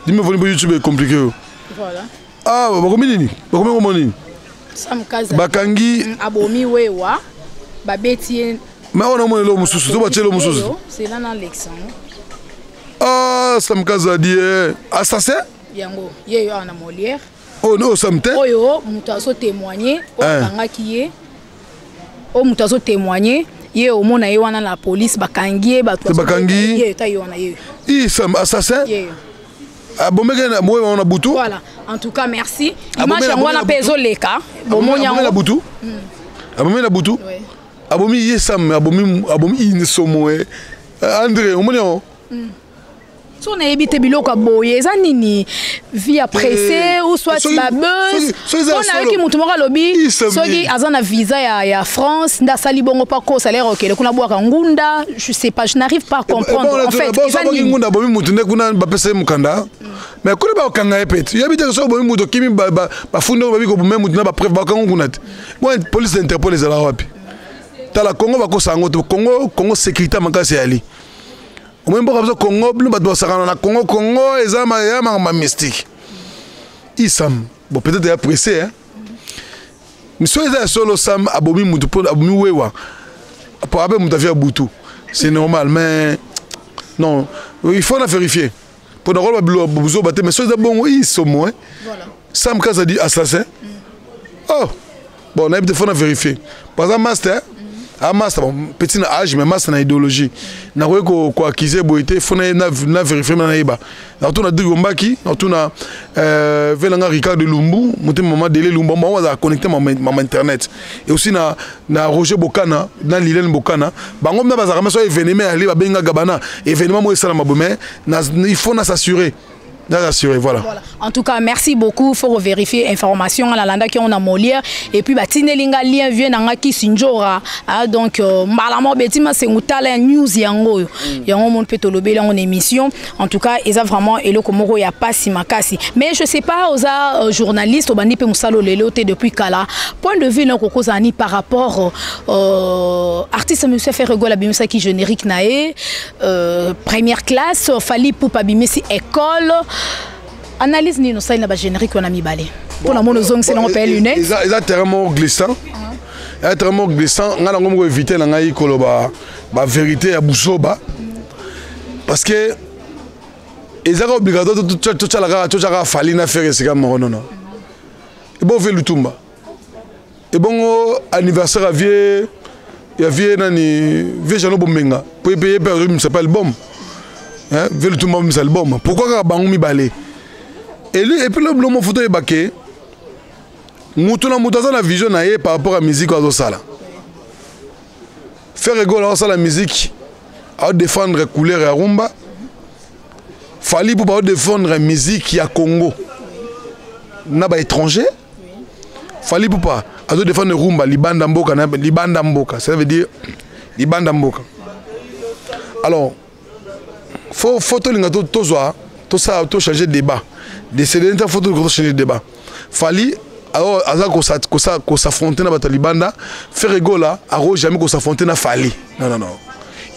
Dis-moi volume pour YouTube est compliqué. Voilà. Ah, bakomi nini? Bakomi komona nini? Sam Kazadi. Bakangi. Abomi wewa. Babeti ye. Mais on a mon elo mususu, to batie elo mususu. C'est là dans l'exemple. Ah, Sam Kazadi, eh. Assassin? Yango, ye yo ana Molière. Oh non, Sam te. Oyo mutu azo témoigner, o Hein. kangaki ye. O mutu azo témoigner, ye omona ye wana la police bakangi ye bato Te bakangi. Ye ta yo wana ye. I Sam assassin? Ye. Abomeke na moyo wana butu. Voilà. En tout cas, merci. Abomela Image yango wana abomela pe butu. ezoleka. Abomela Bomoni yango. abomela butu. Abomela butu. Ouais. Abomi ye Sam, abomi, abomi ine somo, eh. André omoni yango. So nayebi te biloko ya boye eza nini, vie ya pressé ou soit babuzz. Mpo nayoki motu moko alobi soki aza na visa ya France nde asali bongo mpo akosa lere okende kuna bwaka ngunda. Je sais pas, je n'arrive pas à comprendre en fait eza nini. Ngunda abomi mutu nde kuna bapesa ye mokanda, mais kuna bakokanga ye pete. Yebi te, soki obomi mutu, okimi, bafundi oyo babi koboma mutu na bapreuve, bakanga kuna te. Bon, police Interpol ezalaka wapi? Tala, Congo bakosa yango te. Congo, Congo sécurité makasi eyali. Omoi mboka biso Congo, bino bato basakana na Congo. Congo eza ya makambo mystique. Isam, bon, peut-être ya pressé, hein? Soki eza ya solo, Sam abomi mutu mpo abomi wewa po abe mutu avi ya butu, c'est normal. Mais non, il faut na vérifier mpo na koloba bilo buzoba te. Mais soki eza bongo, isomo Sam Kazadi assassin. Oh bon, nayebi te, faut na vérifier. Par exemple master a master, bon, petit na âge mais master na idéologie, nakoki koaccuser boye te. Faut na vérifier, na nayeba, natuna Drigo Mbaki, natuna velanga Ricardo Lumbu, motema mama Dele Lumbu, bango bazala connecté mama internet, et aussi na Roger Bokana, na Lilene Bokana. Bango mna bazalaka so événement ali babengaka bana événement moko esalama boye. Mais il faut na s'assurer, assuré, voilà. Voilà. En tout cas, merci beaucoup. Faut vérifier information. La landa qui on a Molière et puis batindeli nga lien vieux nanga ki sinjora. Ah donc malamo betima c'est ngutala news yango. Yango mon peut tolobela en émission. En tout cas, eza vraiment eloko moko ya pasi makasi. Mais je sais pas oza journaliste obandi pe musalo lelo te depuis kala. Point de vue na kokozani par rapport artiste monsieur Ferre Gola bimisa ki générique na ye première classe, Fally Ipupa bimisi école. Analyse nini osali na bagénérique wana mibale mpo na mona ozongisi nango mpe lunette? Eza terrain moko glissant, eza terrain moko glissant. Ngai nango moko évite na ngai koloba bavérité ya buzoba, parce que ezaka obligatoire totyala kaka, totyaka Fally na Ferre esika moko. Nono, ebo ve Lutumba, ebongo anniversaire ya vieux, ya vieux nani, vieux Jano Bombenga, po ye mpe azobimisa mpe album, vieux Lutumba abimisa album. Pourquoi kaka bango mibale? Et puis lobi lomo foto oyeba ke mutu na mutu aza na vision na ye par rapport à musique oyo azosala. Ferre Gola azosala musique, aodéfendre couleur ya rumba. Fally mpo baodéfendre musique ya Congo na baétranger. Fally Ipupa azodéfendre rumba libanda mboka na libanda mboka, ça veut dire libanda mboka. Alors faut tolinga tozwa, tosala, tochanger débat décédé nta. Faut tochanger débat. Fally alors aza kos'affronter na bato ya libanda. Ferre Gola ako jamais kos'affronter na Fally. Non, non, non,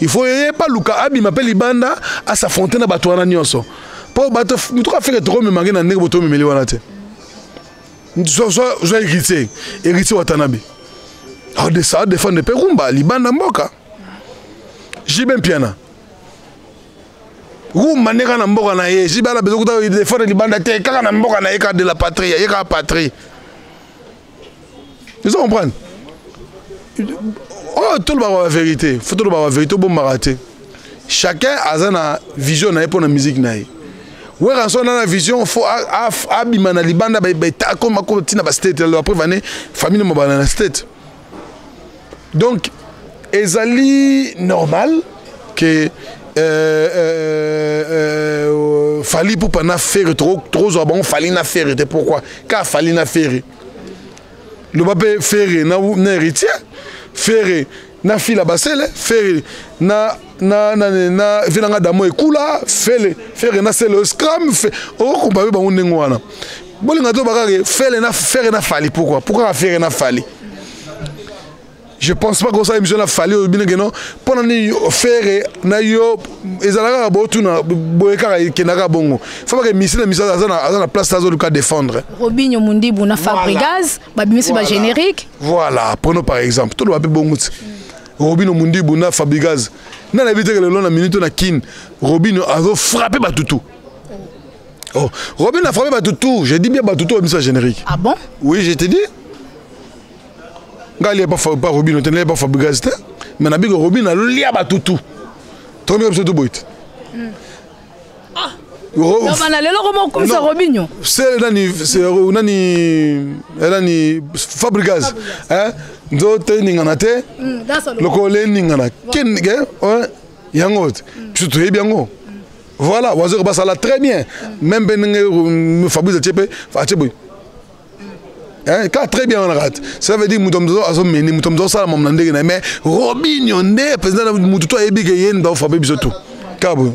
il faut ye pa luka abima mpe libanda, as'affronter na bato wana nyonso, mpo bato motuka Ferre tokomemange na ndenge botomemeli wana te. Zwa Héritier Watanabe adéfendre mpe rumba libanda mboka. JB Mpiana, rumba nde kaka na mboka na ye. JB ala bezo kuta défendre libanda te, kaka na mboka na ye, kaka de la patrie, ye kaka patrie. Ozo comprendre? Oyo tolobaka ba vérité, faut tolobaka ba vérité, obombaka te. Chacun aza na vision na ye mpo na musique na ye. Werrason na vision, faut abima na libanda, akoma ntina bastate. Après vane famille mobana na state. Donc ezali normal que Fally Ipupa na Ferre, tozwa bango Fally na Ferre te. Pourquoi ka Fally na Ferre? Loba mpe Ferre na Héritier, Ferre na Fila Basele, Ferre na vi nanga damo ekula Fele, Ferre na Sele Scram. Okocomparer bango ndenge wana? Bolinga to bakake Fele na Ferre na Fally. Pourquoi Ferre na Fally? Je pense pas kosala émission na Fally oyo bino keno mpo na nini Ferre na yo. Ezalaka kaka botuna boye, kaka ekendaka bongo. Faut baka émission na émission aza na place azoluka défendre. Robinho Mundibu na Fabrigaz babimisi ba générique. Voilà, prenons par exemple, toloba mpe bongo ti Robino Mundibu na Fabrigaz na nayebi teke lelo na minute na Kine, Robino azofrappe batutu. Oh, Robino a frappé batutu, je dis bien batutu, babimisi ba générique. Ah bon? Oui, je te dis. Ngai alia pa Robino te, nalia pa Fabrigaz te, mais nabiki Robino alolia batutu, tokomika biso tu boye te. Bana lelo koma okomisa Robinho. C'est nani, nani, nani, Fabrigaz, nzoto eningana te, lokolo eningana. Yango te biso toyebi yango. Voilà, Wazekwa basala très bien. Même mpe ndenge Fabrice atie mpe atie boye. Hein, ka très bien wana kati. Ça veut dire moto moto azomene, moto moto azosala mamu na ndenge na ye, mais Robinho nde président, moto to ayebi ke ye nde afrappe biso tout kaka boye.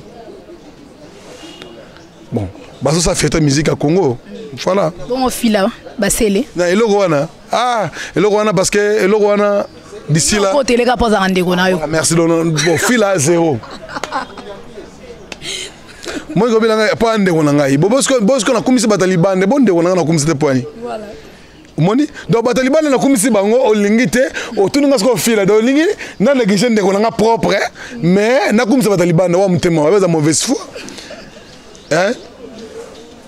Bon, bazosala fierté musique ya Congo, voilà. Bongo Fila Basele? Na eloko wana, ah, eloko wana, parce que eloko wana d'ici là oteleka mpo azalaka ndeko na yo. Ah, merci. Donc bon, Fila zéro. Moi kobela ngai mpo ndeko na ngai bosiko nakumisi bato ya libanda, bo ndeko na ngai nakumisi te poani omoni. Donc bato ya libanda nakumisi bango, olingi te, otuni nga sikoyo Fila. Donc olingi na néglige ndeko na nga propre, mais nakumisa bato ya libanda wa motema wabe eza mauvaise foi, hein?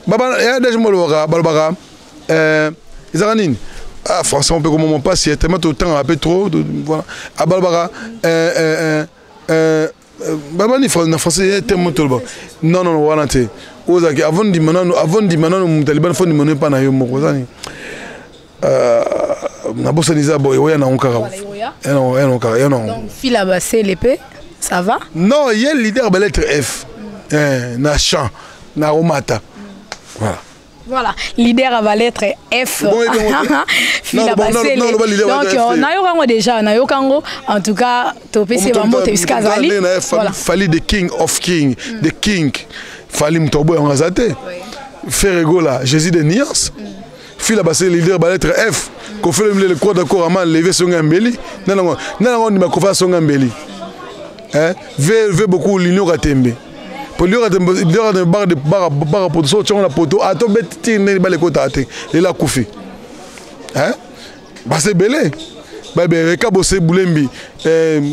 Baba ya deja balobaka balobaka ezaka nini? Ah, français mpe komoma mpasi tellement totangaka mpe trop. Voilà, ah, balobaka babani na français te, mo toloba non non wana te. Ozalaki avant ndima nano, avant ndima nano moto alibani, fo ndima no epa na yo moko. Oza nini? Nabosani, eza boye, oya nango kaka, ya nango kaka, ya nango. Fila Basele mpe ça va? Non, ye leader ba lettre F na champ na romata, voilà. Voilà, leader à lettre F. Fila Basele. Donc, nayokango déjà, nayokango. En tout cas, topesi bango te bisika azali. Voilà. Fally the king of king, the king. Fally moto boyo yango aza te. Ferre Gola, Jésus de nuance. Fila Basele leader ba lettre F. Koffi Olomide le croix d'accord ama lever songa mbeli. Nanango, nanango ndima Koffi songa mbeli. Hein? V V beaucoup l'union katembe. Po l'union katembe, l'union katembe bar de bar bar poto so tshonga na poto ato beti ti ndeni bale kota te. Lela kufi. Hein? Baza ebele. Ba bereka bose bulembi.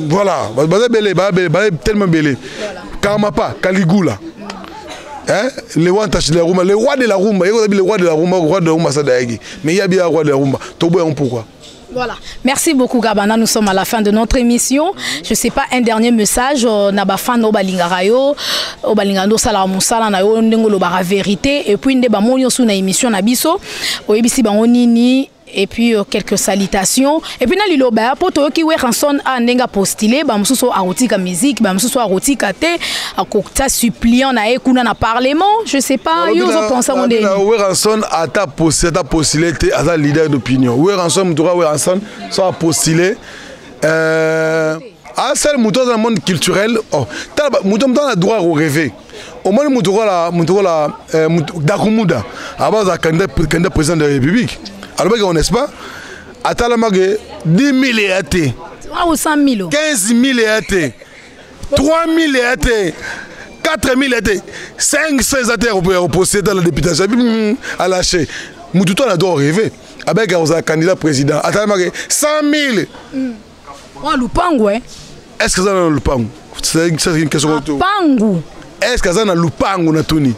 Voilà, baza ebele, ba ebele, ba tellement ebele. Karmapa, Caligula. Hein? Le roi de la rumba, le roi de la rumba, il y a le roi de la rumba, le roi de la rumba ça d'ailleurs. Mais il y a bien le roi de la rumba. Tobo pourquoi? Voilà. Merci beaucoup Gabana, nous sommes à la fin de notre émission. Je sais pas, un dernier message na ba fan oyo balingaka yo, oyo balingaka ndo sala musala na yo ndengo lo bara vérité et puis nde ba moni osu na émission na biso. Oyebisi bango nini et puis quelques salutations et puis na liloba po toyoki Werrason a ndenga postulé, ba mususu arotika musique, ba mususu arotika te akokta suppliant na ye kuna na parlement, je sais pas, yo zo penser ngo ndeni. Werrason ata postulé, ata postulé te, aza leader d'opinion. Werrason mutuka, Werrason so a postulé asal mutu aza na monde culturel. Oh, tala mutu mutu na droit à rêver. Omoni mutu kola, mutu kola Dakumuda abaza candidat président de la République. Alobaki on, n'est-ce pas, atalamaki 10 000 eya te. Ou 100 000. 15 000 eya te, 3 000 eya te, 4 000 eya te, 5 16 eza te ya koposte ta la députation alaché. Mutu to na droit rêver abeki akozala candidat président, atalamaki 100 000. Wa lupangu, eh? Est-ce que aza na lupangu? C'est une question. Lupangu. Est-ce que aza na lupangu na tuni?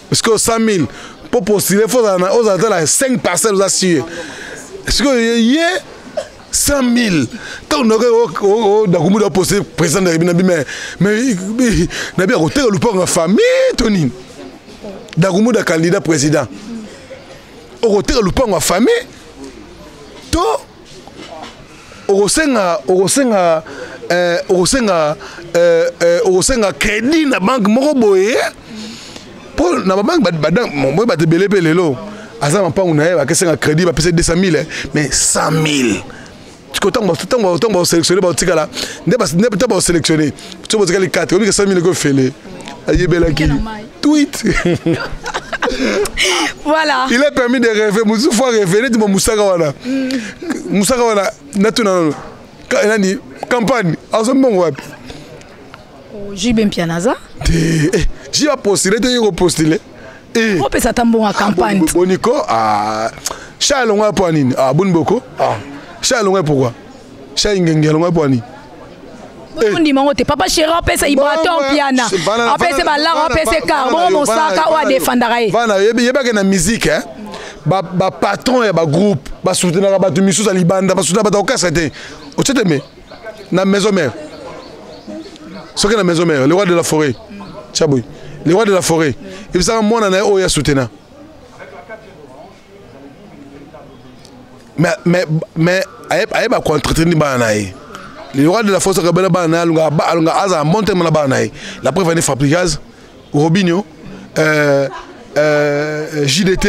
Parce que 100 000 pour postuler, faut ozala ta na 5 parcelles, oza sûr. Est-ce que ye 100 000 ntango noke Dakumuda apostule président de la République, mais nabi akoteka lupango ya famille to nini? Dakumuda candidat président, okoteka lupango ya famille to okosenga okosenga okosenga okosenga crédit na banque moko boye? Mpo na babanke boye bato ebele mpe lelo aza mapangu na ye, bakesenga crédit, bapesa 200 000, mais 100 000 tiko ntango baosélectionne baotikala nde ntango baosélectionne so botikali 4 obika 100 000 ekofele ayebelaki tweet. Voilà. Il est permis de rêver, mosusu faut rêver neti mo mosaka wana, mosaka wana natuna nano nani campagne azombongo wapi? JB Mpiana aza. Te, ji apostule te, ye kopostule. Opesa ata mbongo ya campagne. Boniko cha alongwa mpo nini? Boni boko cha alongwa pourquoi? Cha ingenge alongwa mpo nini? Ondima ngo te, papa chéri apesa Ibraton Mpiana, apesa balara, apesa car bongo mosaka oyo adefendaka ye. Vana yebake na musique, bapatron ya bagroupe basoutenaka bato misusu ya libanda, basoutenaka bato akokasa te. Otie te me na maison mère, soki na maison mère, le roi de la forêt tia boye, le roi de la forêt ebisaka mwana na ye oyo asoutena, mais ayeba koentretenir bana na ye. Le roi de la force akabela bana na ye, alunga azala bon terme na bana na ye. La preuve ane Fabrigaz, Robinho, JDT,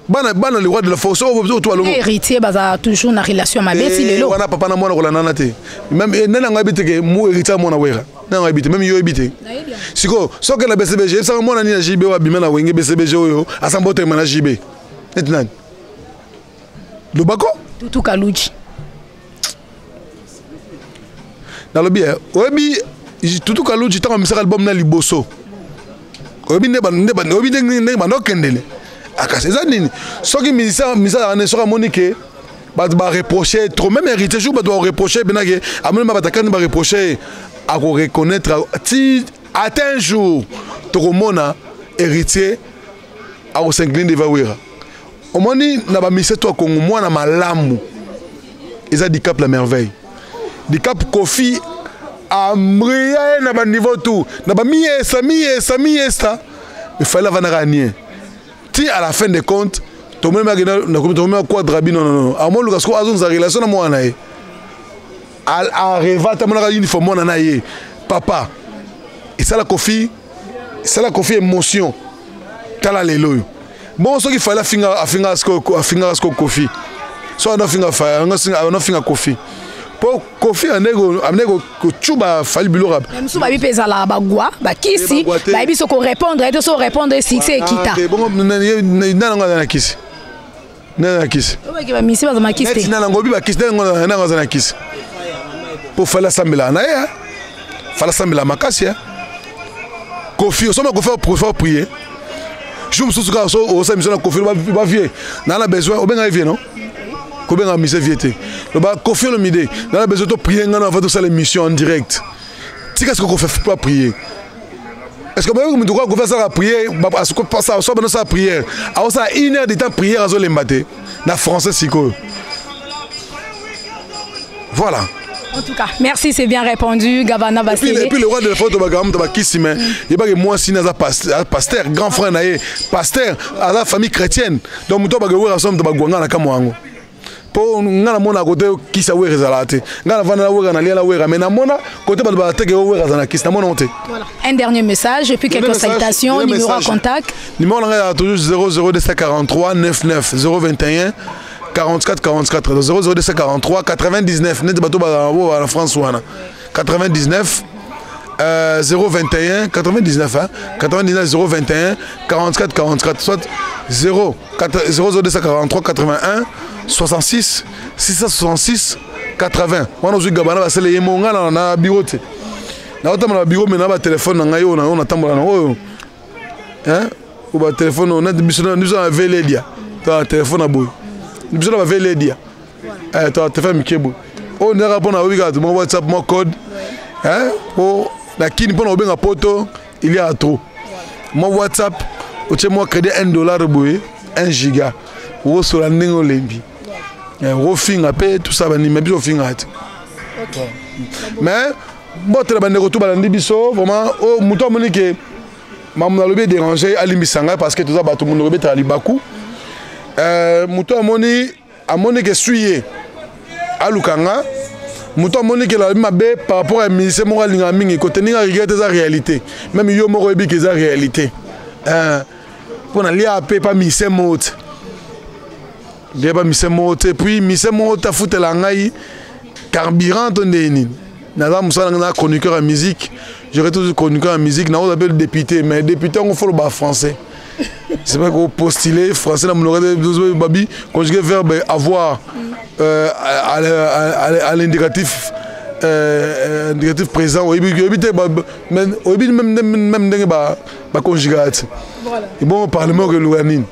bana bana le roi de la force oyo oyo to alongo. Héritier baza toujours na relation mabe ti lelo. Wana papa na mwana kolandana te. Même nani yango ayebi te ke mu héritier mwana Wera, nani yango ayebi te? Même yo oyebi te. Sikoyo soki na BCBG, yebisaka mwana nini ya JB oyo abima na Wenge BCBG oyo asamba otelema na JB neti nani? Lobako. Tutu Kaluji. Nalobi, oyebi Tutu Kaluji, ntango amisaka album na liboso, oyebi nde oyebi ndenge banda okendele akasi eza nini. Soki musicien azalaka ne, soki amoni ke bato bareproche trop, même héritier, jour bato bareproche penake, amoni ma bato akani bareproche ye, akoreconnaître ti ata un jour tokomona héritier akosincline devant Wera. Omoni na bamusicien to ya Kongo, mwana malamu eza Dicap la Merveille. Dicap, Kofi ambria ye na baniveau tout, na bamiyesa miyesa miyesa, efali avandaka nie ti à la fin de compte tomemaki tomemaki quadra bino. Non, non, amoluka siko azongisa relation na mwana na ye. Areva ata amonaka uniforme mwana na ye papa, esala Kofi, esala Kofi émotion. Tala lelo oyo. Bon, soki Fali afinga, afingaka sikoyo Kofi, so anda afinga Fali, anda afinga Kofi, mpo Kofi andeki kocuba Fali biloko. Mosusu babi mpe ezalaka bagwa bakisi, bayebi so korépondre ye te, so répondre, succès ekita. Bongo nani yango aza na kisi? Nani na kisi? Bamisi baza makisi te. Nani yango obi bakisi? Nani yango aza na kisi? Mpo Fali asambelaka na ye, Fali asambelaka makasi. Kofi osoma, Kofi préfère prier. Jour mosusu kaka so osala mission na Kofi, bavie naa na besoin obenga ye vie, non, kobenga mise vie te, loba Kofi Olomide, naa na besoin to prier nga na avant tosala émission en direct. Tika siko Kofi pas prier. Est ce que boyebi moto kofi asalaka prière? So bano osala prière, aosala une heure de temps prière, azolemba te na français sikoyo. Voilà. En tout cas, merci, c'est bien répondu, Gabana Bassele. Et puis le roi de la forêt, Bagam, Bakissi, mais il y a moi aussi, naza pasteur, grand frère naye, pasteur, à la famille chrétienne. Donc, muto bagwe rassemble bagwanga na kamwango. Po nga na mona kote kisa Wera ezala te. Nga na vanda na Wera, na lia na Wera, mais na mona kote bato bateke Wera azala na kisi, na mona te. Voilà. Un dernier message et puis quelques salutations, numéro à contact. Numéro na ngai toujours 00243 99 021 44 44 00243 99, neti bato bazala na France wana, 99 021 99, hein, 99 021 44 44, soit 0 4, 00243 81 66 666 80. Wana ozwi Gabana basele ye mo. Nga na bureau te, naotambola na bureau, me na batelefone na ngai oyo natambola na oyo, hein, o batelefone oyo neti biso na veledia to na telefone na boye, biso na baveledia to na telefone mike boye oyo ndaka mpona oyebi kaka mwa WhatsApp, mwa code po na kini mpona kobenga poto, il y a trop. Mwa WhatsApp, otie mwa crédit 1 dollar boye, 1 giga, okosola ndenge olembi, okofinga mpe tout ça bandima biso ofingaka te. Mais botela bandeko tu balandi biso vraiment, oyo moto amoni ke makambo nalobi edérange, alimbisa ngai, parce que toza bato, monoko ebetaka libaku. Moto amoni ke sui ye aluka nga. Moto amoni ke nalobi mabe par rapport ya musicien moko alingaka mingi, kote ndenge aregrete, eza réalité. Même yo moko oyebi ke eza réalité, mpo nalia mpe pa musicien moko te, lia pa musicien moko te, puis musicien moko te afutela ngai carburant to ndenge nini. Naza mosala ngai, na chroniqueur ya musique, j'aurais toujours chroniqueur ya musique. Naoza mpe député, mais député yango foloba français, c'est pas qu'on postuler français na monoko babi conjuguer verbe avoir à l'indicatif, indicatif présent. Oyebi te, oyebi même ndenge baconjuga te. Bon, parlement okeluka nini?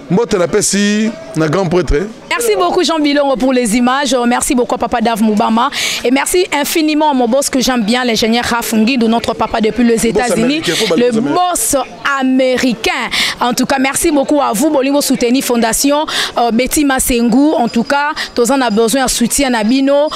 Mbote napesi na grand prêtre. Merci beaucoup Jean Bilongo pour les images. Merci beaucoup à Papa Dav Moubama. Et merci infiniment à mon boss que j'aime bien, l'ingénieur Rafungi, de notre papa depuis les États-Unis. Le boss américain. En tout cas, merci beaucoup à vous, Bolingo Souteni Fondation, Betty Masengu. En tout cas, tous en a besoin de soutien à bino.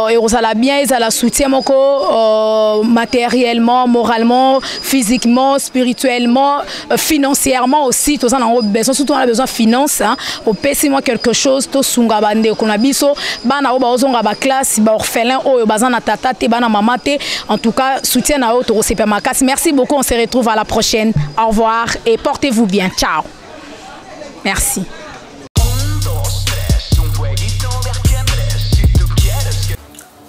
Et vous allez bien, ils la soutien moko, matériellement, moralement, physiquement, spirituellement, financièrement aussi. Tous en a besoin, surtout on a besoin de finance. Hein. Au moi quelque chose. chose. Tosunga bandeko na biso, bana oyo baozonga baclasse, baorphelin oyo baza na tata te, bana mama te. En tout cas, soutien na oyo tokosepela makasi. Merci beaucoup, on se retrouve à la prochaine. Au revoir et portez-vous bien. Ciao, merci.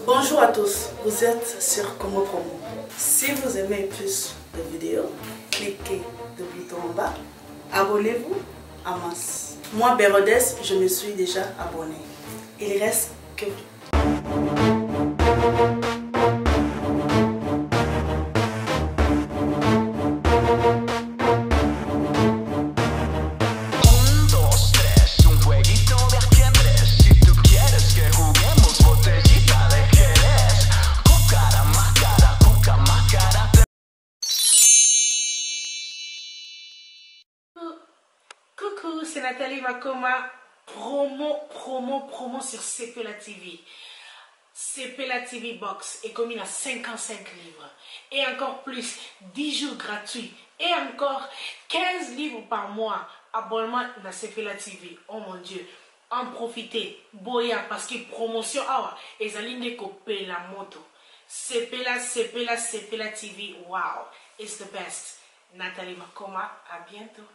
Bonjour à tous, vous êtes sur Congo Promo. Si vous aimez plus de vidéos, cliquez le bouton en bas, abonnez-vous à masse. Moi, Bérodès, je me suis déjà abonné. Il reste que vous. Coucou, c'est Nathalie Makoma. Promo, promo, promo sur CPLA TV. CPLA TV Box est commis à 55 livres. Et encore plus, 10 jours gratuits. Et encore 15 livres par mois. Abonnement à CPLA TV. Oh mon Dieu. En profiter. Boya, parce que promotion, awa, ezali nde kopela moto. CPLA, CPLA, CPLA TV. Wow, it's the best. Nathalie Makoma, à bientôt.